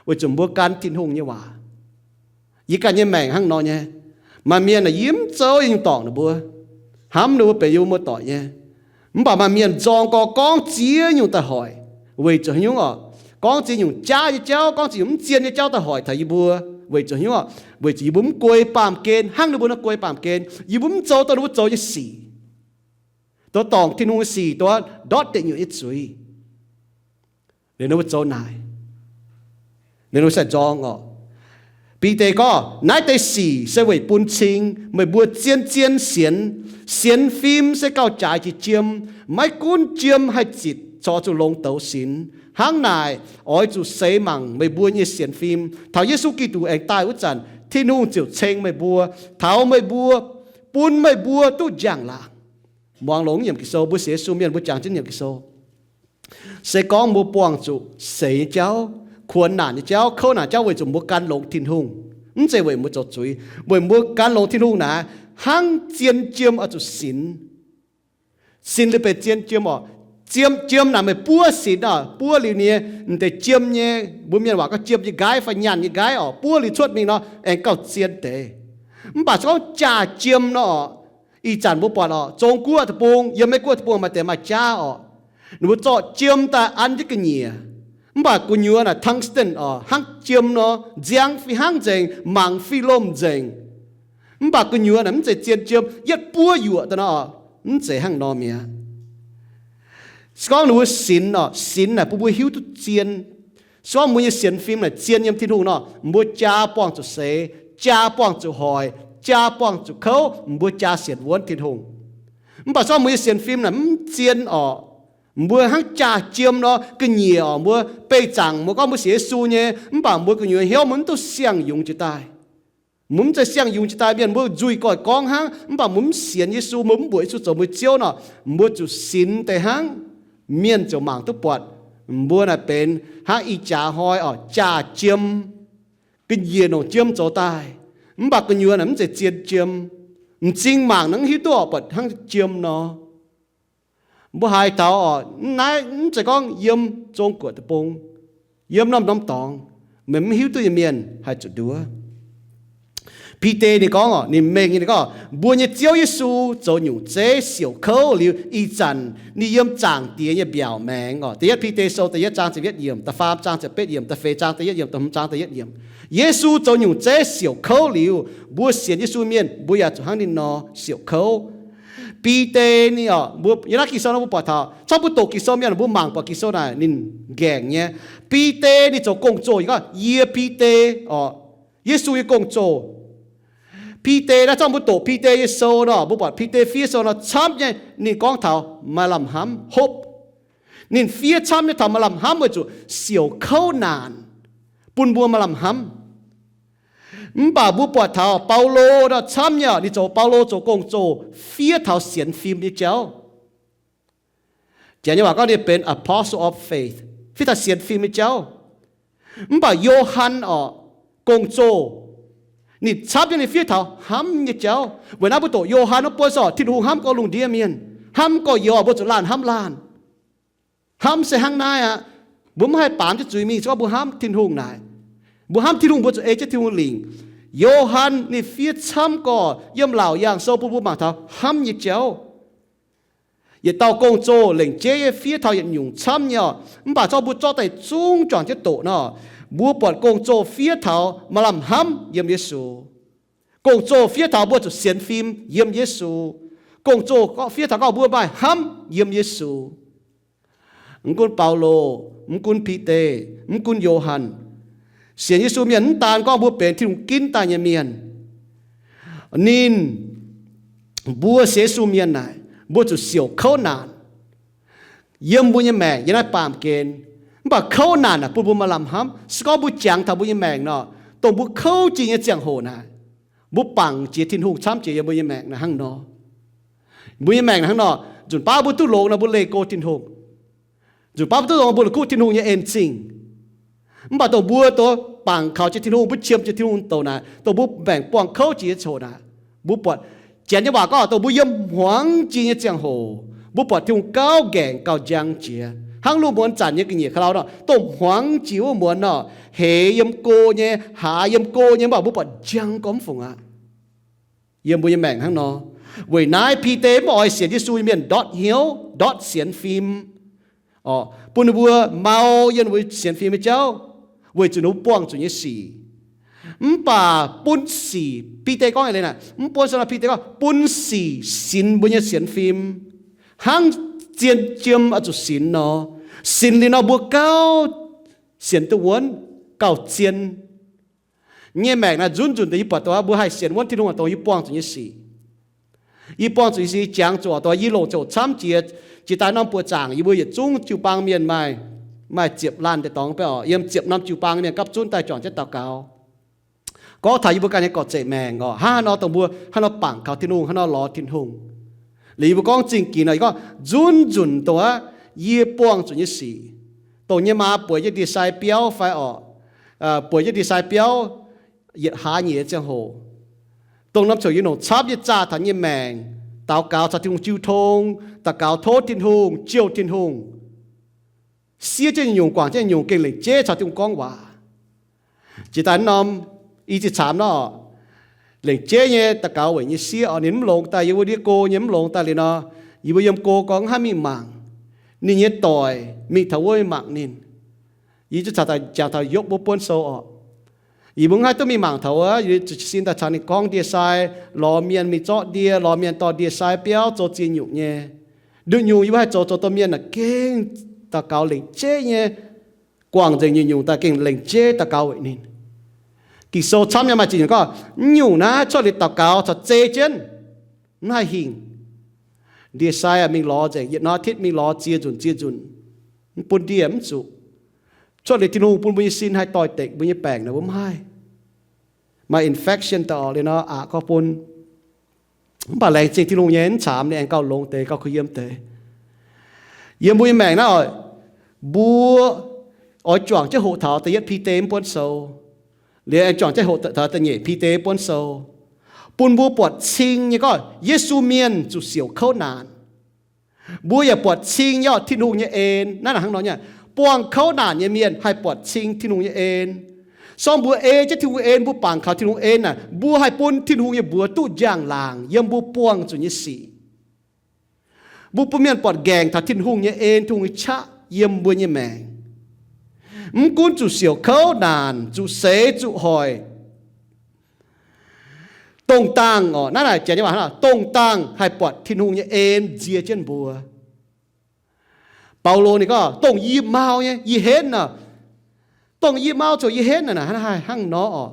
weic zuqc mbuo gan Tin-Hungh nyei waac. Yie ganh nyei maengc hnangv nor nyei. Maaih mienh naaic yie mv zoux nyungc dorngc ninh mbuo, hnamv ninh mbuo benx yie mbuo muoz-doic nyei. Mv baac maaih mienh nzorng gorx gorngv ziex nyungc daaih hoic, weic zuqc haaix nyungc oc? Gorngv ziex nyungc jaav nyei jauv, gorngv ziex nyungc mv zien nyei jauv daaih hoic taux yie mbuo, weic zuqc haaix nyungc oc? Weic zuqc yie mbuo mv guei baamh gen hnangv ninh mbuo nor guei baamh gen. Yie mbuo mv zoux dongh ninh mbuo zoux nyei sic, dongh dorngc Tin-Hungh nyei sic, dongh ndortv deic nyuoqc nyei zuiz. Liuz ninh mbuo zoux naaic, ninh mbuo sai nzorng oc. Bide gorngv, naaiv deix sic se weic bun cing meih mbuo zien-zien sienx. Sienx fim se gauh jaaix jiex jiem. Maiv gunv jiem haih zitc corc zuqc longx douz sinx. Hnangv naaic, oix zuqc seix mangc meih mbuo nyei sienx fim. Taux Yesu Giduc aengx daaih wuov zanc, Tin-Hungh ziouc ceng meih mbuo, taux meih mbuo, bun meih mbuo duqv njang-laangc. Muangx longx nyei Ging-Sou, mbuo sienx Yesu mienh mbuo jangx jienv nyei Ging-Sou. Se gorngv mbuo buangh zuqc seix nyei jauv, kuonx naanc nyei jauv, kouv naanc jauv weic zuqc mbuo gan longx Tin-Hungh, mv zeiz weic mbuo zoux zuiz. Weic mbuo gan longx Tin-Hungh naaic, hnangv zien jiem oix zuqc sinx. Sinx liuz benx zien jiem oc. Jiem, jiem naaic meih buov sinx oc, buov liuz ninh, m'deix jiem nyei, mbuo mienh waac gorngv jiem nyei nqaiv fai nyaanh nyei nqaiv oc, buov liuz cuotv mingh nor aengx gauh zien deix. Mv baac se gorngv jaa jiem nor oc, ih zanc mbuo buatc oc, Zong-Guoqv deic-bung, yiem Meiv-Guoqv deic-bung maaih deix maaih jaav oc. Ninh mbuo zorqv jiem daaih an jienv ga'nyiec. Mv baac gu'nyuoz naaic tungsten oc, hnangv jiem nor, nziang fih hnangv nzengc, mangc fih lomh nzengc. Mv baac gu'nyuoz naaic mv zeiz zien jiem, yietv buov yuoqc daaih nor, mv zeiz hnangv nor mi'aqv. Se gorngv ninh mbuo sinx oc, sinx naaic bun mbuo hiuv duqv zien. Se gorngv mbuo nyei sienx fim naaic zien yiem Tin-Hungh nor, mbuo jaa buangh zuqc seix, jaa buangh zuqc hoic, jaa buangh zuqc kouv, mbuo jaa sienx wuonv Tin-Hungh. Mv baac se gorngv mbuo nyei sienx fim naaic mv zien oc, mbuo hnangv jaa jiem nor ga'nyiec oc, mbuo beih zaangc, mbuo gorngv mbuo sienx Yesu nyei, mv baac mbuo gu'nyuoz hnyouv mbuo mv duqv siang-yungz jiex daaih. Mbuo mv zeiz siang-yungz jiex daaih mienh, mbuo nzuih goiv gorngv hnangv, mv baac mbuo mv sienx Yesu, mbuo mv mbuoqc Yesu zoux mbuo Ziouv nor, mbuo zuqc sinx deix hnangv, mienh ziouc mangc duqv buatc mbuo naaic benx hnangv ih jaax hnoi oc, jaa jiem, ga'nyiec longc jiem zoux daaih. Mv baac gu'nyuoz naaic mv zeiz zien jiem. M'zing mangc naaic mv hiuv duqv oc, buatc hnangv jiem nor. Mbuo haiz taux oc, naaiv mv zeiz gorngv yiem Zong-Guoqv deic-bung, yiem norm-norm dorngx, meih mv hiuv duqv nyei mienh haih zuqc nduov. Bide ninh gorngv oc, ninh mengh nyei ninh gorngv, mbuo nyei Ziouv Yesu zoux nyungc zeiv siouc kouv liuz, ih zanc ninh yiem Zaangc Diex nyei mbiaauc maengx oc. Da'yietv Bide sou da'yietv zaang ziepc yietv yiemc, da'faam zaang ziepc betv yiemc, da'feix zaang da'yietv yiemc, da'hmz zaang da'yietv yiemc. Yesu zoux nyungc zeiv siouc kouv liuz, mbuo sienx Yesu mienh mbuo yaac zuqc hnangv ninh nor siouc kouv. Bide ninh oc, mbuo yiem naaiv Ging-Sou nor mbuo buatc taux, corc mbuo doqc Ging-Sou mienh mbuo mangc buatc Ging-Sou naaic ninh nqaengc nyei. Bide ninh zoux gong-zoh, yie gorngv, yie Bide oc, Yesu nyei gong-zoh. Bide naaiv, corc mbuo doqc Bide nyei sou nor, mbuo buatc Bide fiev sou nor camv nyei ninh gorngv taux maaih lamh hnamv, hope. Ninh fiev camv nyei taux maaih lamh hnamv weic zuqc siouc kouv naanc bun mbuo maaih lamh hnamv. Mv baac mbuo buatc taux Baulo nor camv nyei, ninh zoux, Baulo zoux gong-zoh fiev taux sienx fim nyei jauv. Janx nyei waac gorngv ninh benx apostle of faith, fiev taux sienx fim nyei jauv. Mv baac Yo^han oc, gong-zoh, ninh camv nyei ninh fiev taux hnamv nyei jauv. Weic naaiv mbuo doqc Yo^han wuov buonv se Tin-Hungh hnamv gorqv-lungh ndiev mienh, hnamv gorx-youz mbuo zuqc laanh hnamv laanh. Hnamv se hnangv naaiv aqv. Mbuo mv haih baamz jienv zuiz mingh se gorngv mbuo hnamv Tin-Hungh naaic. Mbuo hnamv Tin-Hungh mbuo zuqc ei jienv Tin-Hungh lingc. Yo^han ninh fiev camv gorx yiem Laauc Yaangh Sou bun mbuo mangc taux hnamv nyei jauv. Yietc dauh gong-zoh lengc jeiv nyei fiev taux yietc nyungc camv nyei oc. Mv baac zorqv mbuo zorqv daaih zungv juangc jienv doqc nor, mbuo buatc gong-zoh fiev taux maaih lamh hnamv yiem Yesu. Gong-zoh fiev taux mbuo zuqc sienx fim yiem Yesu. Gong-zoh fiev taux gorngv mbuo maaih hnamv yiem Yesu. Mv gunv Baulo, mv gunv Bide, mv gunv Yo^han, sienx Yesu mienh mv daan gorngv mbuo benx Tin-Hungh ginv daaih nyei mienh. Ninh, mbuo sienx Yesu mienh naaic, mbuo zuqc siouc kouv naanc yiem mbuo nyei maengc yiem naaiv baamh gen. Mv baac kouv naanc naaic bun mbuo maaih lamh hnamv. Se gorngv mbuo jangx taux mbuo nyei maengc nor, dongh mbuo kouv jiex nyei ziangh hoc naaic, mbuo bangc jiex Tin-Hungh camv jiex yiem mbuo nyei maengc naaic hnangv nor. Mbuo nyei maengc naaic hnangv nor, nzunc baav mbuo duqv longx nor mbuo leih go Tin-Hungh. Nzunc baav mbuo duqv longx mbuo la'kuqv Tin-Hungh nyei en-zingh. Mv baac dongh mbuo dongh bangc kaux jiex Tin-Hungh, mbuo qiemx jiex Tin-Hungh douc naaic, dongh mbuo maengc buangh kouv jiex nyei ziangh hoc naaic, mbuo buatc, Janx nyei waac gorngv dongh mbuo yiem hmuangx jiex nyei ziangh hoc, mbuo buatc Tin-Hungh gauh nqaengc gauh njang jiex. Hnangv lungh muonz zanc nyei ga'nyiec ka'lauh nor, dongh hmuangx jiex wuov muonz nor, heix yiem go nyei, haaz yiem go nyei, mv baac mbuo buatc njang gormx mv fungc aqv. Yiem mbuo nyei maengc hnangv nor. Weic naaiv Bide mv oix sienx Yesu nyei mienh ndortv hnyouv, ndortv sienx fim, bun ninh mbuo mau yiem ninh mbuo sienx fim nyei jauv, weic zuqc ninh mbuo buangh zuqc nyei sic. Mv baac bun sic, Bide gorngv eix leiz naaic, mv buonv se nor Bide gorngv bun sic sinx mbuo nyei sienx fim, hnangv zien jiem oix zuqc sinx nor. Sinx liuz nor mbuo gauh sienx duqv wuonv, gauh zien. Nyei maengc naaic nzunc nzunc deix yie buatc dongh mbuo haih sienx wuonv Tin-Hungh dongh yie buangh zuqc nyei sic. Yie buangh zuqc nyei sic jangx zuqc dongh yie longc ziangh hoc camv jiex, jiex daaih norm buoz zaangc yie mbuo yietc zungv jiu-baang mienh maaih, maaih ziepc laanh deix dorngx baeqv oc, yiem ziepc norm jiu-baang mienh gapv zunv daaih juangc jienv daux gaux. Gorngv taux yie mbuo ganh nyei gorqv-zeqc maengc oc, hnangv haaix nor dongh mbuo hnangv nor bangc kaux Tin-Hungh, hnangv nor lorz Tin-Hungh. Liuz yie mbuo gorngv zingh ginx nor, yie gorngv nzunc nzunc dongh aqv, yie buangh zuqc nyei sic, dongh nyei maa bueix jienv ndie-sai biauv fai oc, bueix jienv ndie-sai biauv yietc hlaax nyeic ziangh hoc, dongh norm ziouc yie longc camv nyei zaah taux nyei maengc, daux gaux caux Tin-Hungh jiu tong, daux gaux tov Tin-Hungh, jouh Tin-Hungh, siev jienv nyungc-nyungc, guangc jienv nyungc-nyungc, gengh lengc jeiv caux Tin-Hungh gorngv waac. Jiex daaih norm i ziex caamx nor, lengc jeiv nyei daux gaux weic nyei siev oc, ninh mv longx daaih, yie mbuo ndiev go nyei mv longx daaih liuz nor, yie mbuo yiem go gorngv mv haih mingh mangc. Ninh nyei doic mingh taux wuov mingh mangc ninh. Yie jangx taux Yopv wuov buonv sou oc. Yie mbuo mv haih duqv mingh mangc taux wuov, yie zuqc jiez sin daaih caux ninh gorngv ndie-sai, lorz mienh mingh zorqv ndie, lorz mienh dorh ndie-sai biauv zoux ziex nyungc nyei. Nduqc nyungc yie mbuo haih zoux, zoux dongh mienh naaic gengh daux gaux lengc jeiv nyei, guangc nzengc nyungc-nyungc daaih gengh lengc jeiv daux gaux weic ninh. Ging-Sou camv nyei maaih ziex nyungc gorngv, mv nyungc naaiv cuotv liuz daux gaux caux zei jienv, mv haih hingh. Ndie-sai aah, mingh lorz nzengc, yietc norm อาทิตย์ mingh lorz ziex nzunc ziex nzunc, mv bun ndie mv zuqc. Cuotv liuz Tin-Hungh bun mbuo nyei sin haih doix-dekc mbuo nyei baengc naaic mbuo mv haih. Maaih infection daaih oc, liuz nor aqc gorngv bun. Mv baac laengz zingh Tin-Hungh nyei, mv caamx ninh aengx gauh longx deix, gauh kuh yiem deix. Yiem mbuo nyei maengc naaiv oc, mbuo oix juangc jienv hoqc taux da'yietv Bide mv buonv sou, liuz aengx juangc jienv hoqc taux da'nyeic Bide buonv sou, bun mbuo buatc cing nyei gorngv Yesu mienh zuqc siouc kouv naanc. Mbuo yaac buatc cing nyei orqc, Tin-Hungh nyei en. Naaiv naaic hnangv nor nyei, buangh kouv naanc nyei mienh haih buatc cing Tin-Hungh nyei en. Sorng mbuo ei jienv Tin-Hungh en, mbuo bangc kaux Tin-Hungh en naaic, mbuo haih bun Tin-Hungh nyei mbuox duqv njang-laangc yiem mbuo buangh zuqc nyei sic. Mbuo bun mienh buatc nqaengc taux Tin-Hungh nyei en, Tin-Hungh nyei qaqv yiem mbuo nyei maengc. Mv gunv zuqc siouc kouv naanc, zuqc seix zuqc hoic, dongh dangh oc, naaiv naaic janx nyei waac hnangv, dongh dangh haih buatc Tin-Hungh nyei en nzie jienv mbuo. Baulo ninh gorngv, dongh yie mau nyei, yie henv nor, dongh yie mau ziouc yie henv naaic, naaic haih hnangv nor oc.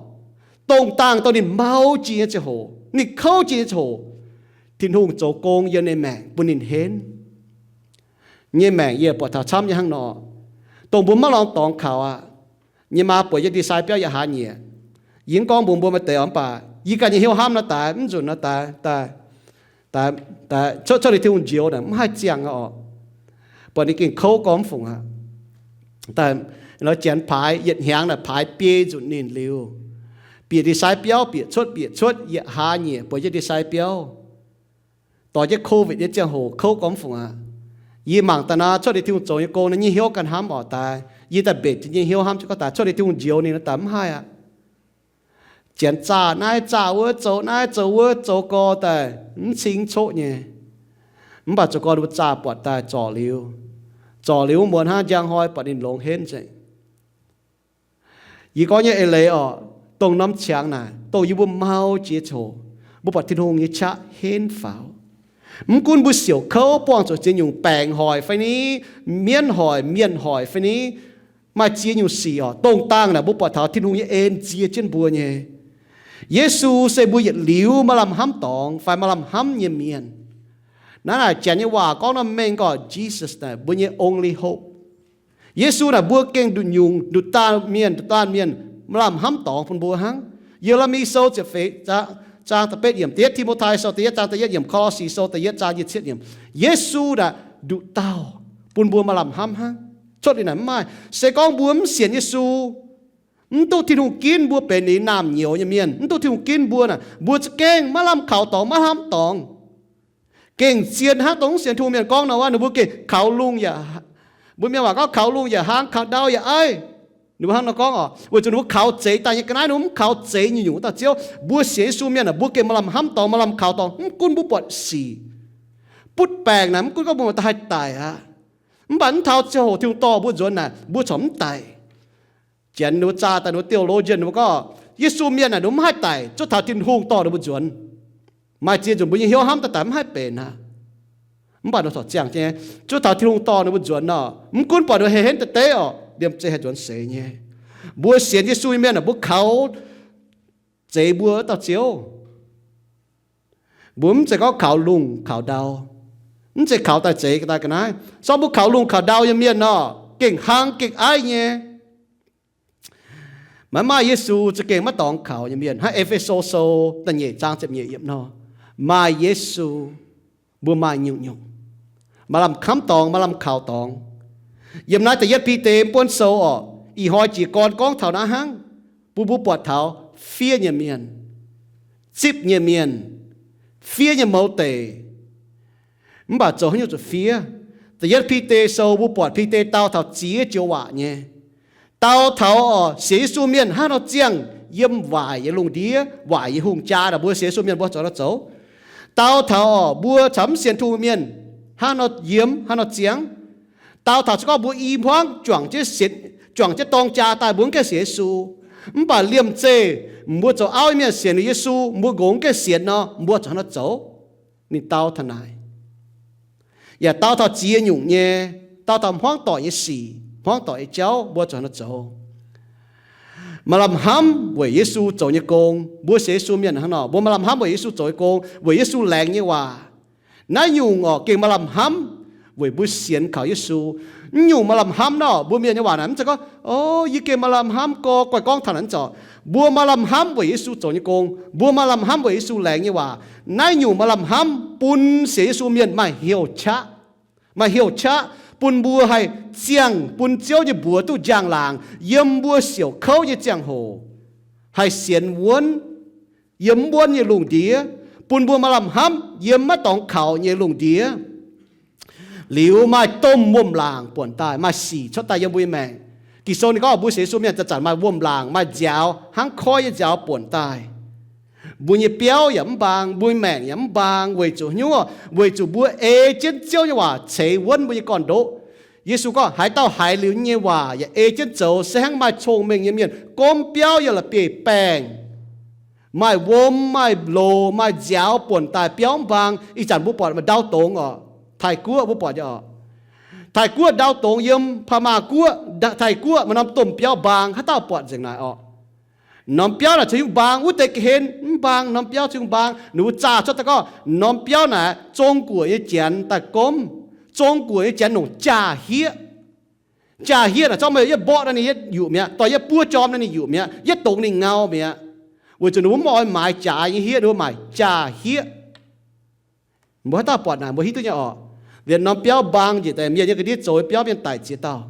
Dongh dangh dongh ninh mau jiex nyei ziangh hoc, ninh kouv jiex nyei ziangh hoc, Tin-Hungh zoux gong yiem ninh maengc bun ninh henv. Nyei maengc yie buatc taux camv nyei hnangv nor. Dongh mbuo maiv lorngx dorngx kaux aqv. Yie nyei maa bueix jienv ndie-sai biauv yietc hlaax nyieqc. Yie mv gorngv mbuox mbuo maaih deix oc, mv baac yie ganh nyei hnyouv hnamv nor daaih, mv nzunc nor daaih, daaih, daaih, daaih cuotv, cuotv liuz Tin-Hungh njoux naaic mv haih ziangh aqv oc. Buatc ninh gengh kouv gormx fungc aqv. Daaih lorz janx paaix yietc hnyangx naaic paaix biei nzunc ninh liuz, bieqc ndie-sai biauv bieqc cuotv bieqc cuotv, yietc hlaax nyieqc bueix jienv ndie-sai biauv. Doix jienv COVID nyei ziangh hoc kouv gormx fungc aqv. Yie mangc daaih naaic cuotv liuz Tin-Hungh zoux nyei gong naaic, nyei hnyouv ganh hnamv oc daaih. Yie daaih mbenc nyei hnyouv hnamv jienv gorngv daaih cuotv liuz Tin-Hungh njoux ninh nor daaih mv haih aqv. Janx zaah naaiv zaah wuov, zoux naaiv zoux wuov, zoux gorx daaih mv cing coqv nyei. Mv baac zoux gorx ninh mbuo zaah buatc daaih zorc liuz, zorc liuz wuov muonz hnangv njang hnoi buatc ninh longx henv nzengc. Yie gorngv nyei eix leiz oc, dongh norm qangx naaic, dongh yie mbuo mau jiex ziangh hoc, mbuo buatc Tin-Hungh nyei qaqv henv faaux. Mv gunv mbuo siouc kouv buangh zuqc ziex nyungc baengc hoic fai ni, mienv hoic, mienh hoic fai ni, maaih ziex nyungc sic oc, dongh dangh naaic mbuo buatc taux Tin-Hungh nyei en nzie jienv mbuo nyei. Yesu se mbuo yietc liuz maaih lamh hnamv dorngx fai maaih lamh hnamv nyei mienh. Naaiv naaic janx nyei waac gorngv norm mengh gorngv Jesus naaic mbuo nyei only hope. Yesu naaic mbuo gengh nduqc nyungc, nduqc daanh mienh, nduqc daanh mienh, maaih lamh hnamv dorngx bun mbuo hnangv. Ye^le^mi Sou ziepc feix zaang da'betv yiemc, da'yietv Ti^mo^tai Sou da'yietv zaang da'yietv yiemc, Ko^lo^si Sou da'yietv zaang nyic ziepc yiemc, Yesu naaic nduqc dauh bun mbuo maaih lamh hnamv hnangv. Cuotv liuz naaic mv maaih. Se gorngv mbuo mv sienx Yesu, mv duqv Tin-Hungh ginv mbuo benx ninh naamh nyouz nyei mienh, mv duqv Tin-Hungh ginv mbuo naaic, mbuo za'gengh maiv lamh kaux dorngx, maiv hnamv dorngx. Gengh zien hnangv dongh mv sienx Tin-Hungh mienh gorngv nor, ninh mbuo gengh kaux lungh yaac, mbuo mienh waac gorngv kaux lungh yaac hlang, kaux ndau yaac aiv. Ninh mbuo hnangv nor gorngv oc, weic zuqc ninh mbuo kaux zeix daaih nyei ga'naaiv, ninh mbuo mv kaux zeix nyungc-nyungc wuov dauh Ziouv. Mbuo sienx Yesu mienh aah, mbuo gengh maaih lamh hnamv dorngx, maaih lamh kaux dorngx, mv gunv mbuo buatc sic, butv baengc naaic, mv gunv gorngv mbuo maaih daaih haih daic aqv. Mv baac mv taux ziangh hoc Tin-Hungh dorh mbuo nzuonx naaic, mbuo corc mv daic. Janx ninh mbuo zaah daaih, ninh mbuo theologian ninh mbuo gorngv, Yesu mienh naaic ninh mbuo mv haih daic, zuov taux Tin-Hungh dorh ninh mbuo nzuonx. Maaih ziex nzunc mbuo nyei hnyouv hnamv daaih daic mv haih benx aqv. Mv baac ninh corc ziangh jienv, zuov taux Tin-Hungh dorh ninh mbuo nzuonx nor, mv gunv buatc ninh mbuo heh henv deix deix oc, liemh zeih haih nzuonx seix nyei. Mbuo sienx Yesu nyei mienh aah, mbuo kaux zeix mbuo wuov dauh Ziouv. Mbuo mv zeiz gorngv kaux lungh kaux ndau, mv zeiz kaux daaih zeix daaih ga'naaiv. Sorng mbuo kaux lungh kaux ndau nyei mienh nor, gengh hlang gengh aiv nyei. Maiv maaih Yesu za'gengh maiv dorngx kaux nyei mienh. Hnangv E^fe^so Sou da'nyeic zaang ziepc nyeic yiemc nor, maaih Yesu, mbuo maaih nyungc-nyungc, maaih lamh hnamv dorngx, maaih lamh kaux dorngx. Yiem naaiv da'yietv Bide buonv sou orqc, ih hnoi jiez gorn gorngv taux naaiv hnangv, bun mbuo buatc taux fiev nyei mienh, zipv nyei mienh, fiev nyei mouz deic. Mv baac zoux haaix nyungc zuqc fiev? Da'yietv Bide Sou mbuo buatc Bide dau taux ziex joux waac nyei. Dau taux orqc, sienx Yesu mienh hnangv nor ziangh yiem waaic nyei lungh ndiev, waaic nyei hungh jaa naaic mbuo sienx Yesu mienh mbuo zoux nor zoux. Dau taux orqc, mbuo caux mv sienx Tin-Hungh mienh hnangv nor yiem, hnangv nor ziangh. Dau taux se gorngv mbuo i hmuangv juangc jienv sienx, juangc jienv dorng jaa daaih mbuo mv gaengh sienx Yesu. Mv baac liemh zeih mbuo zoux auv nyei mienh sienx liuz Yesu, mbuo nqox mv gaengh sienx nor, mbuo zuqc haaix nor zoux? Ninh dau taux naaic. Yaac dau taux ziex nyungc nyei, dau taux hmuangv doic nyei sic, hmuangv doic nyei jauv, mbuo zuqc haaix nor zoux? Maaih lamh hnamv weic Yesu zoux nyei gong. Mbuo sienx Yesu mienh hnangv nor, mbuo maaih lamh hnamv weic Yesu zoux nyei gong, weic Yesu laengz nyei waac. Naaiv nyungc orqc, gengh maaih lamh hnamv weic mbuo sienx kaux Yesu. Naaiv nyungc maaih lamh hnamv nor, mbuo mienh nyei waac naaic mv zeiz gorngv, o, yie gengh maaih lamh hnamv gorx, guai gorngv taux naaic mv zeiz. Mbuo maaih lamh hnamv weic Yesu zoux nyei gong. Mbuo maaih lamh hnamv weic Yesu laengz nyei waac. Naaiv nyungc maaih lamh hnamv bun sienx Yesu mienh maaih hnyouv qaqv. Maaih hnyouv qaqv bun mbuo haih ziangh bun Ziouv nyei mbuox duqv njang-laangc yiem mbuo siouc kouv nyei ziangh hoc, haih sienx wuonv yiem mv wuonv nyei lungh ndiev, bun mbuo maaih lamh hnamv yiem maiv dorngx kaux nyei lungh ndiev. Liuz maaih domh wuom-laangc buonc daaih, maaih sic cuotv daaih yiem mbuo nyei maengc. Ging-Sou ninh gorngv mbuo sienx Yesu mienh zanc-zanc maaih wuom-laangc, maaih nziaaux hnangv koiv nyei nziaaux buonc daaih. Mbuo nyei biauv yaac mv mbaang, mbuo nyei maengc yaac mv mbaang, weic zuqc hnyouv, weic zuqc mbuo ei jienv Ziouv nyei waac ceix wuonv mbuo nyei gorn-ndoqv. Yesu gorngv, haaix dauh haiz liuz yie nyei waac yaac ei jienv zoux se hnangv maaih cong-mengh nyei mienh gomv biauv yiem la'bieiv-baengh, maaih wuom, maaih loz, maaih nziaaux buonc daaih, biauv mv mbaang. Ih zanc mbuo buatc ndau dongz orqc, Taiv-Guoqv mbuo buatc nyei orqc. Taiv-Guoqv ndau dongz yiem Paa^maa Guoqv, Taiv-Guoqv maaih norm domh biauv mbaang, haaix dauh buatc nzengc naaic orqc? Norm biauv naaic ceix nyungc mbaang, wuov deix ga'hlen mv mbaang, norm biauv ceix nyungc mbaang. Ninh mbuo zaah cuotv daaih gorngv norm biauv naaic zong guoqc nyei janx daaih gomv, zong guoqc nyei janx longc jaa-hieqv. Jaa-hieqv naaic zorqv meih yietv mborqv naaiv ninh yietv yuqc mi'aqv, dorh yietv buov jorm naaiv ninh yuqc mi'aqv, yietv dongz ninh ngau mi'aqv, weic zuqc ninh mbuo mv oix maaiz jaaix nyei hieqv, ninh mbuo maaic jaa-hieqv. Mbuo haaix dauh buatc naaic mbuo hiuv duqv nyei orqc? Liemh norm biauv mbaang njiec daaih, mienh nyei ga'ndiev zoux biauv mienh daic ziex dauh.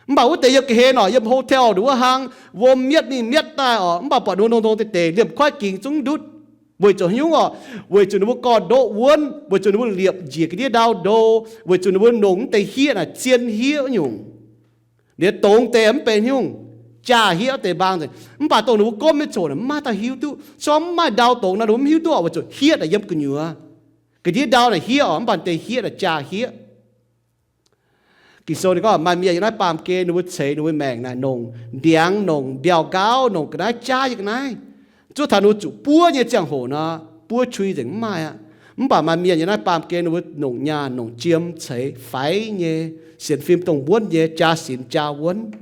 Mv baac wuov deix yiem ga'hlen orqc, yiem hotel ninh wuov hlang, wuom mietv mingh mietv daaih orqc, mv baac buatc ninh mbuo nongx nongx deix deix liemh kuaaiv gingx zungv ndutv. Weic zuqc haaix nyungc orqc? Weic zuqc ninh mbuo gorn-ndoqv wuonv, weic zuqc ninh mbuo liepc njiec ga'ndiev ndau ndo, weic zuqc ninh mbuo longc mv deix hieqv naaic zien hieqv nyungc. Liuz dongz deix mv benx nyungc, jaa-hieqv deix mbaang nzengc. Mv baac dongh ninh mbuo gomv nyei coc naaic mv maaih dauh hiuv duqv. Corc mv maaih ndau dongz nor ninh mbuo mv hiuv duqv orqc, weic zuqc hieqv naaic yiem gu'nyuoz. Ga'ndiev ndau naaic hieqv orqc, mv baac deix hieqv naaic jaa-hieqv. Ging-Sou ninh gorngv maaih mienh yiem naaiv baamh gen ninh mbuo ceix ninh mbuo maengc naaic nongc ndiangx, nongc mbiauh nqaauv, nongc ga'naaiv jaav nyei ga'naaiv. Zuov taux ninh mbuo zuqc buov nyei ziangh hoc nor, buov qui nzengc mv maaih aqv. Mv baac maaih mienh yiem naaiv baamh gen ninh mbuo nongc nyaanh, nongc jiem ceix faix nyei, sienx fim dongh wuonv nyei, jaa sinx jaa wuonv.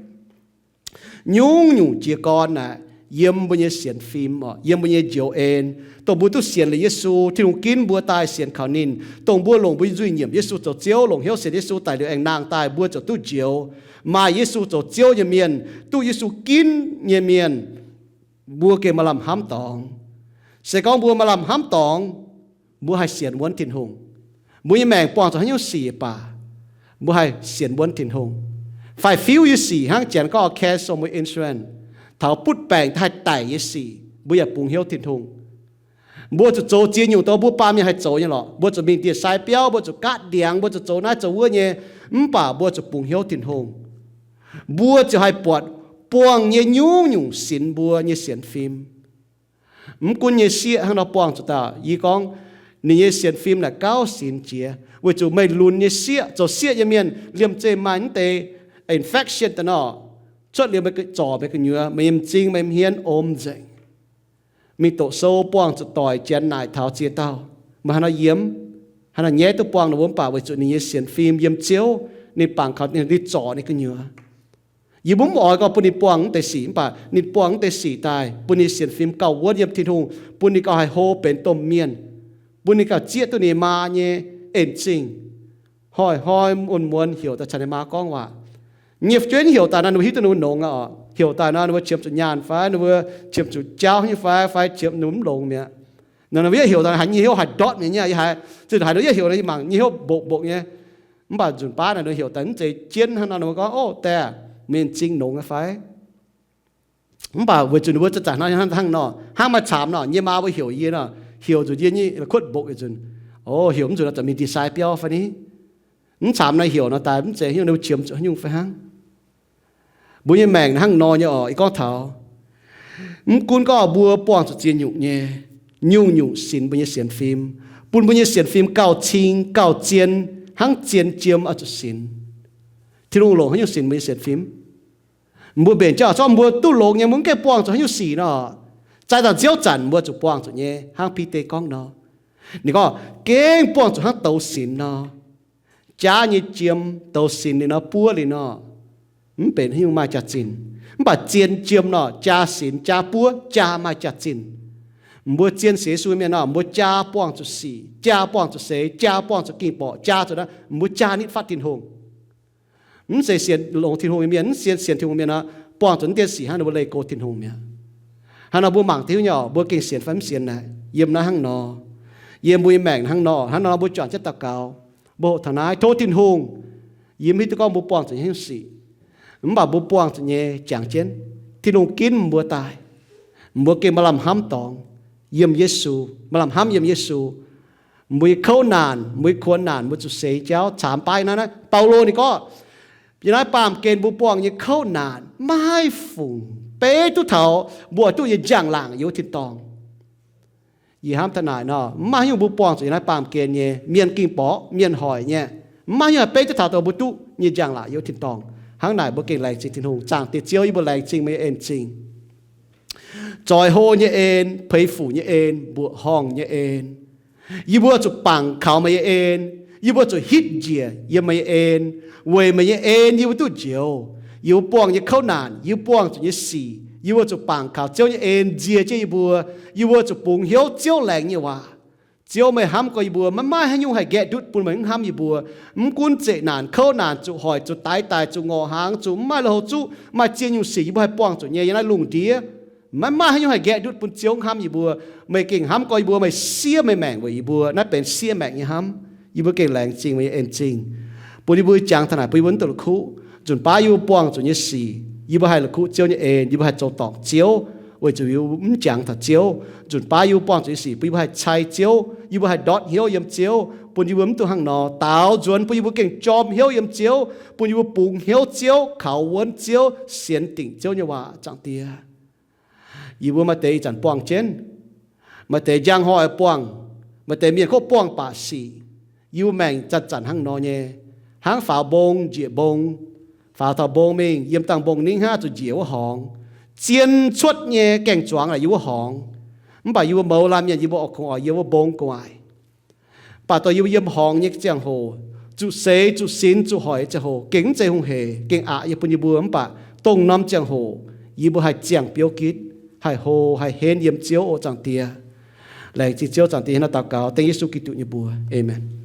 Nyungc-nyungc jiez gorn naaic yiem mbuo nyei sienx fim orqc, yiem mbuo nyei njoux en, dongh mbuo duqv sienx liuz Yesu, Tin-Hungh ginv mbuo daaih sienx kaux ninh, dongh mbuo longc mbuo nzuih nyiemc Yesu zoux Ziouv, longc hnyouv sienx Yesu daic liuz aengx nangh daaih mbuo ziouc duqv njoux. Maaih Yesu zoux Ziouv nyei mienh, duqv Yesu ginv nyei mienh, mbuo gengh maaih lamh hnamv dorngx. Se gorngv mbuo maaih lamh hnamv dorngx, mbuo haih sienx wuonv Tin-Hungh. Mbuo nyei maengc buangh zuqc haaix nyungc sic baac, mbuo haih sienx wuonv Tin-Hungh. Fai fiuv nyei sic hnangv janx gorngv cancel mbuo insurance, taux butv baengc haih daic nyei sic, mbuo yaac bungx hnyouv Tin-Hungh. Mbuo zuqc zoux ziex nyungc dongh mbuo baamh mienh haih zoux nyei lorqc. Mbuo zuqc mingh ndie-sai biauv, mbuo zuqc gaatv ndiangx, mbuo zuqc zoux naaiv zoux wuov nyei, mv baac mbuo zuqc bungx hnyouv Tin-Hungh. Mbuo ziouc haih buatc buangh nyei nyungc-nyungc sinx mbuo nyei sienx fim. Mv gunv nyei sieqv hnangv nor buangh zuqc daaih, yie gorngv ninh nyei sienx fim naaic gauh sinx jiex, weic zuqc meih lunx nyei sieqv, zoux sieqv nyei mienh liemh zeih maaih mv deix infection daaih nor, cuotv liuz meih zorc meih gu'nyuoz, meih nyei m'zing meih hmien om nzengc. Mingh doqc sou buangh zuqc doic janx naaic taux ziex dauh, meih haaix nor yiem? Haaix nor nyaiv duqv buangh ninh mbuo? Mv baac weic zuqc ninh nyei sienx fim yiem Ziouv, ninh bangc kaux ninh, ninh zorc ninh gu'nyuoz. Yie mbuo mv oix gorngv bun ninh buangh mv deix sic, mv baac ninh buangh mv deix sic daaih, bun ninh sienx fim gauh wuonv yiem Tin-Hungh, bun ninh gauh haih hlo benx domh mienh, bun ninh gauh zieqv duqv ninh maa nyei en zingh. Hnoi-hnoi muonz-muonz heuc daaih caux ninh maa gorngv waac. Nyiemc jueiv heuc daaih nor, ninh mbuo hiuv duqv ninh mbuo nongx aqv oc. Heuc daaih nor, ninh mbuo qiemx zuqc nyaanh fai, ninh mbuo qiemx zuqc jauv nyei fai, fai qiemx ninh mbuo mv longx mi'aqv. Nor ninh mbuo yietv heuc daaih haiz nyei hnyouv haih ndortv mi'aqv nyei, yie haiz zinh haiz ninh mbuo yietv heuc nor, yie mangc nyei hnyouv mbokc mbokc nyei. Mv baac nzunc baav naaic ninh heuc daaih mv zeiz jienv hnangv nor, ninh mbuo gorngv, o, diex, meih en zingh nongx nyei fai? Mv baac weic zuqc ninh mbuo zanc-zanc hnangv nor, hnangv maaih camx nor, yie maa mbuo heuc yie nor, heuc nzunc yie nyei la'kuotv mbokc yietc nzunc. O, heuc mv nzunc nor, zanc mingh ndie-sai biauv fai ni? Mv camx nor heuc nor daaih mv zeiz hnyouv ninh mbuo qiemx zuqc haaix nyungc fai hnangv. Mbuo nyei maengc hnangv nor nyei oc. Ih gorngv taux mv gunv gorngv mbuo buangh zuqc ziex nyungc nyei, nyungc-nyungc sinx mbuo nyei sienx fim, bun mbuo nyei sienx fim gauh cing gauh zien hnangv zien jiem oix zuqc sinx. Tin-Hungh longc haaix nyungc sinx mbuo nyei sienx fim? Mbuo mbenc jauv-louc, mbuo duqv longx nyei, mbuo mv gaengh buangh zuqc haaix nyungc sic nor, zaaix zanc Ziouv zanc mbuo zuqc buangh zuqc nyei, hnangv Bide gorngv nor. Ninh gorngv, gengh buangh zuqc hnangv douz sinx nor. Jaav nyei jiem douz sinx liuz nor, buov liuz nor, mv benx haaix nyungc maaih jaax-zinh. Mv baac zien jiem nor, jaa sinx, jaa buov, jaa maaih jaax-zinh. Mbuo zien sienx Yesu mienh nor, mbuo jaa buangh zuqc sic, jaa buangh zuqc seix, jaa buangh zuqc ging-borqc, jaa zuqc naaiv, mbuo jaa nitv fatv Tin-Hungh. Mv zeiz sienx longx Tin-Hungh nyei mienh, mv sienx, sienx Tin-Hungh mienh nor, buangh zuqc naaiv deix sic hnangv nor mbuo leih go Tin-Hungh mi'aqv. Hnangv nor mbuo mangc Tin-Hungh nyei orqc, mbuo gengh sienx fai mv sienx naaic, yiem naaiv hnangv nor. Yiem mbuo nyei maengc hnangv nor, hnangv nor mbuo juangc jienv daux gaux, mbuo hoqc taux naaiv, tov Tin-Hungh, yie mv hiuv duqv gorngv mbuo buangh zuqc nyei haaix nyungc sic, mv baac mbuo buangh zuqc nyei jangx jienv, Tin-Hungh ginv mbuo daaih, mbuo gengh maaih lamh hnamv dorngx yiem Yesu, maaih lamh hnamv yiem Yesu. Mbuo nyei kouv naanc, mbuo nyei kuonx naanc, mbuo zuqc seix jauv caamx baav naaiv. Naaiv Baulo ninh gorngv, yiem naaiv baamh gen mbuo buangh nyei kouv naanc maiv haih fungc beiv duqv taux mbuo oix duqv nyei njang-laangc yiem wuov tin-dorngh. Yie hnamv taux naaic nor, mv maaih haaix nyungc mbuo buangh zuqc yiem naaiv baamh gen nyei, mienh ging-borqc, mienh hoic nyei, mv maaih haaix nyungc haih beiv duqv taux dongh mbuo duqv nyei njang-laangc yiem wuov tin-dorngh. Hnangv naaic mbuo gengh laengz zingh Tin-Hungh, Zaangc Diex Ziouv, yie mbuo laengz zingh meih nyei en-zingh. Zoix hlo nyei en, peix fuc nyei en, mbuoqc horngh nyei en, yie mbuo zuqc bangc kaux meih nyei en. Yie mbuo zuqc hitv njiec yiem meih nyei en. Weic meih nyei en yie mbuo duqv njoux. Yie mbuo buangh nyei kouv naanc, yie mbuo buangh zuqc nyei sic, yie mbuo zuqc bangc kaux Ziouv nyei en nzie jienv yie mbuo. Yie mbuo zuqc bungx hnyouv Ziouv laengz nyei waac. Ziouv, meih hnamv gorx yie mbuo, maiv maaih haaix nyungc haih nqaeqv ndutv bun meih mv hnamv yie mbuo. Mv gunv zeqc naanc kouv naanc, zuqc hoic, zuqc daix daic, zuqc ngorc hnaangx, zuqc mv maaih lui-houx zuqv, maaih ziex nyungc sic yie mbuo haih buangh zuqc nyei yiem naaiv lungh ndiev, maiv maaih haaix nyungc haih nqaeqv ndutv bun Ziouv mv hnamv yie mbuo. Meih gengh hnamv gorx yie mbuo, meih siev meih maengc weic yie mbuo. Naaiv benx siev maengc nyei hnamv. Yie mbuo gengh laengz zingh meih nyei en-zingh, bun yie mbuo jangx taux naaic, bun yie mbuo mv duqv la'kuqv. Nzunc baav yie mbuo buangh zuqc nyei sic, yie mbuo haih la'kuqv Ziouv nyei en, yie mbuo haih zoux dorngc Ziouv, weic zuqc yie mbuo mv jangx taux Ziouv. Nzunc baav yie mbuo buangh zuqc nyei sic, bun yie mbuo haih cai Ziouv, yie mbuo haih ndortv hnyouv yiem Ziouv, bun yie mbuo mv dungx hnangv nor daaux nzuonx, bun yie mbuo gengh jorm hnyouv yiem Ziouv, bun yie mbuo bungx hnyouv Ziouv, kaux wuonv Ziouv, sienx dingc Ziouv nyei waac, Zaangc Diex. Yie mbuo maaih deix ih zanc buangh jienv, maaih deix njang hnoi buangh, maaih deix mienh kov buangh baac sic. Yie mbuo maengc zanc-zanc hnangv nor nyei, hnangv faaux mbong njiec mbong, faaux taux mbong mingh, yiem dangh mbong ningv hnangv zuqc njiec wuov horngz. Zien cuotv nyei gaeng-zuangx naaic yiem wuov horngz. Mv baac yie mbuo mouz laanh mienh yie mbuo oix kungx oix yiem wuov mbong gu'nguaaic. Mv baac dongh yie mbuo yiem horngz nyei ziangh hoc, zuqc seix, zuqc sinx, zuqc hoic nyei ziangh hoc, gengh mv zeiz hungh heic, gengh aqc nyei bun yie mbuo. Mv baac dongh norm ziangh hoc yie mbuo haih ziangh biouv gitv, haih hlo, haih henv yiem Ziouv oc, Zaangc Diex. Laengz zingh Ziouv, Zaangc Diex, hnangv naaiv daux gaux dengv Yesu Giduc nyei mbuox. Aamen.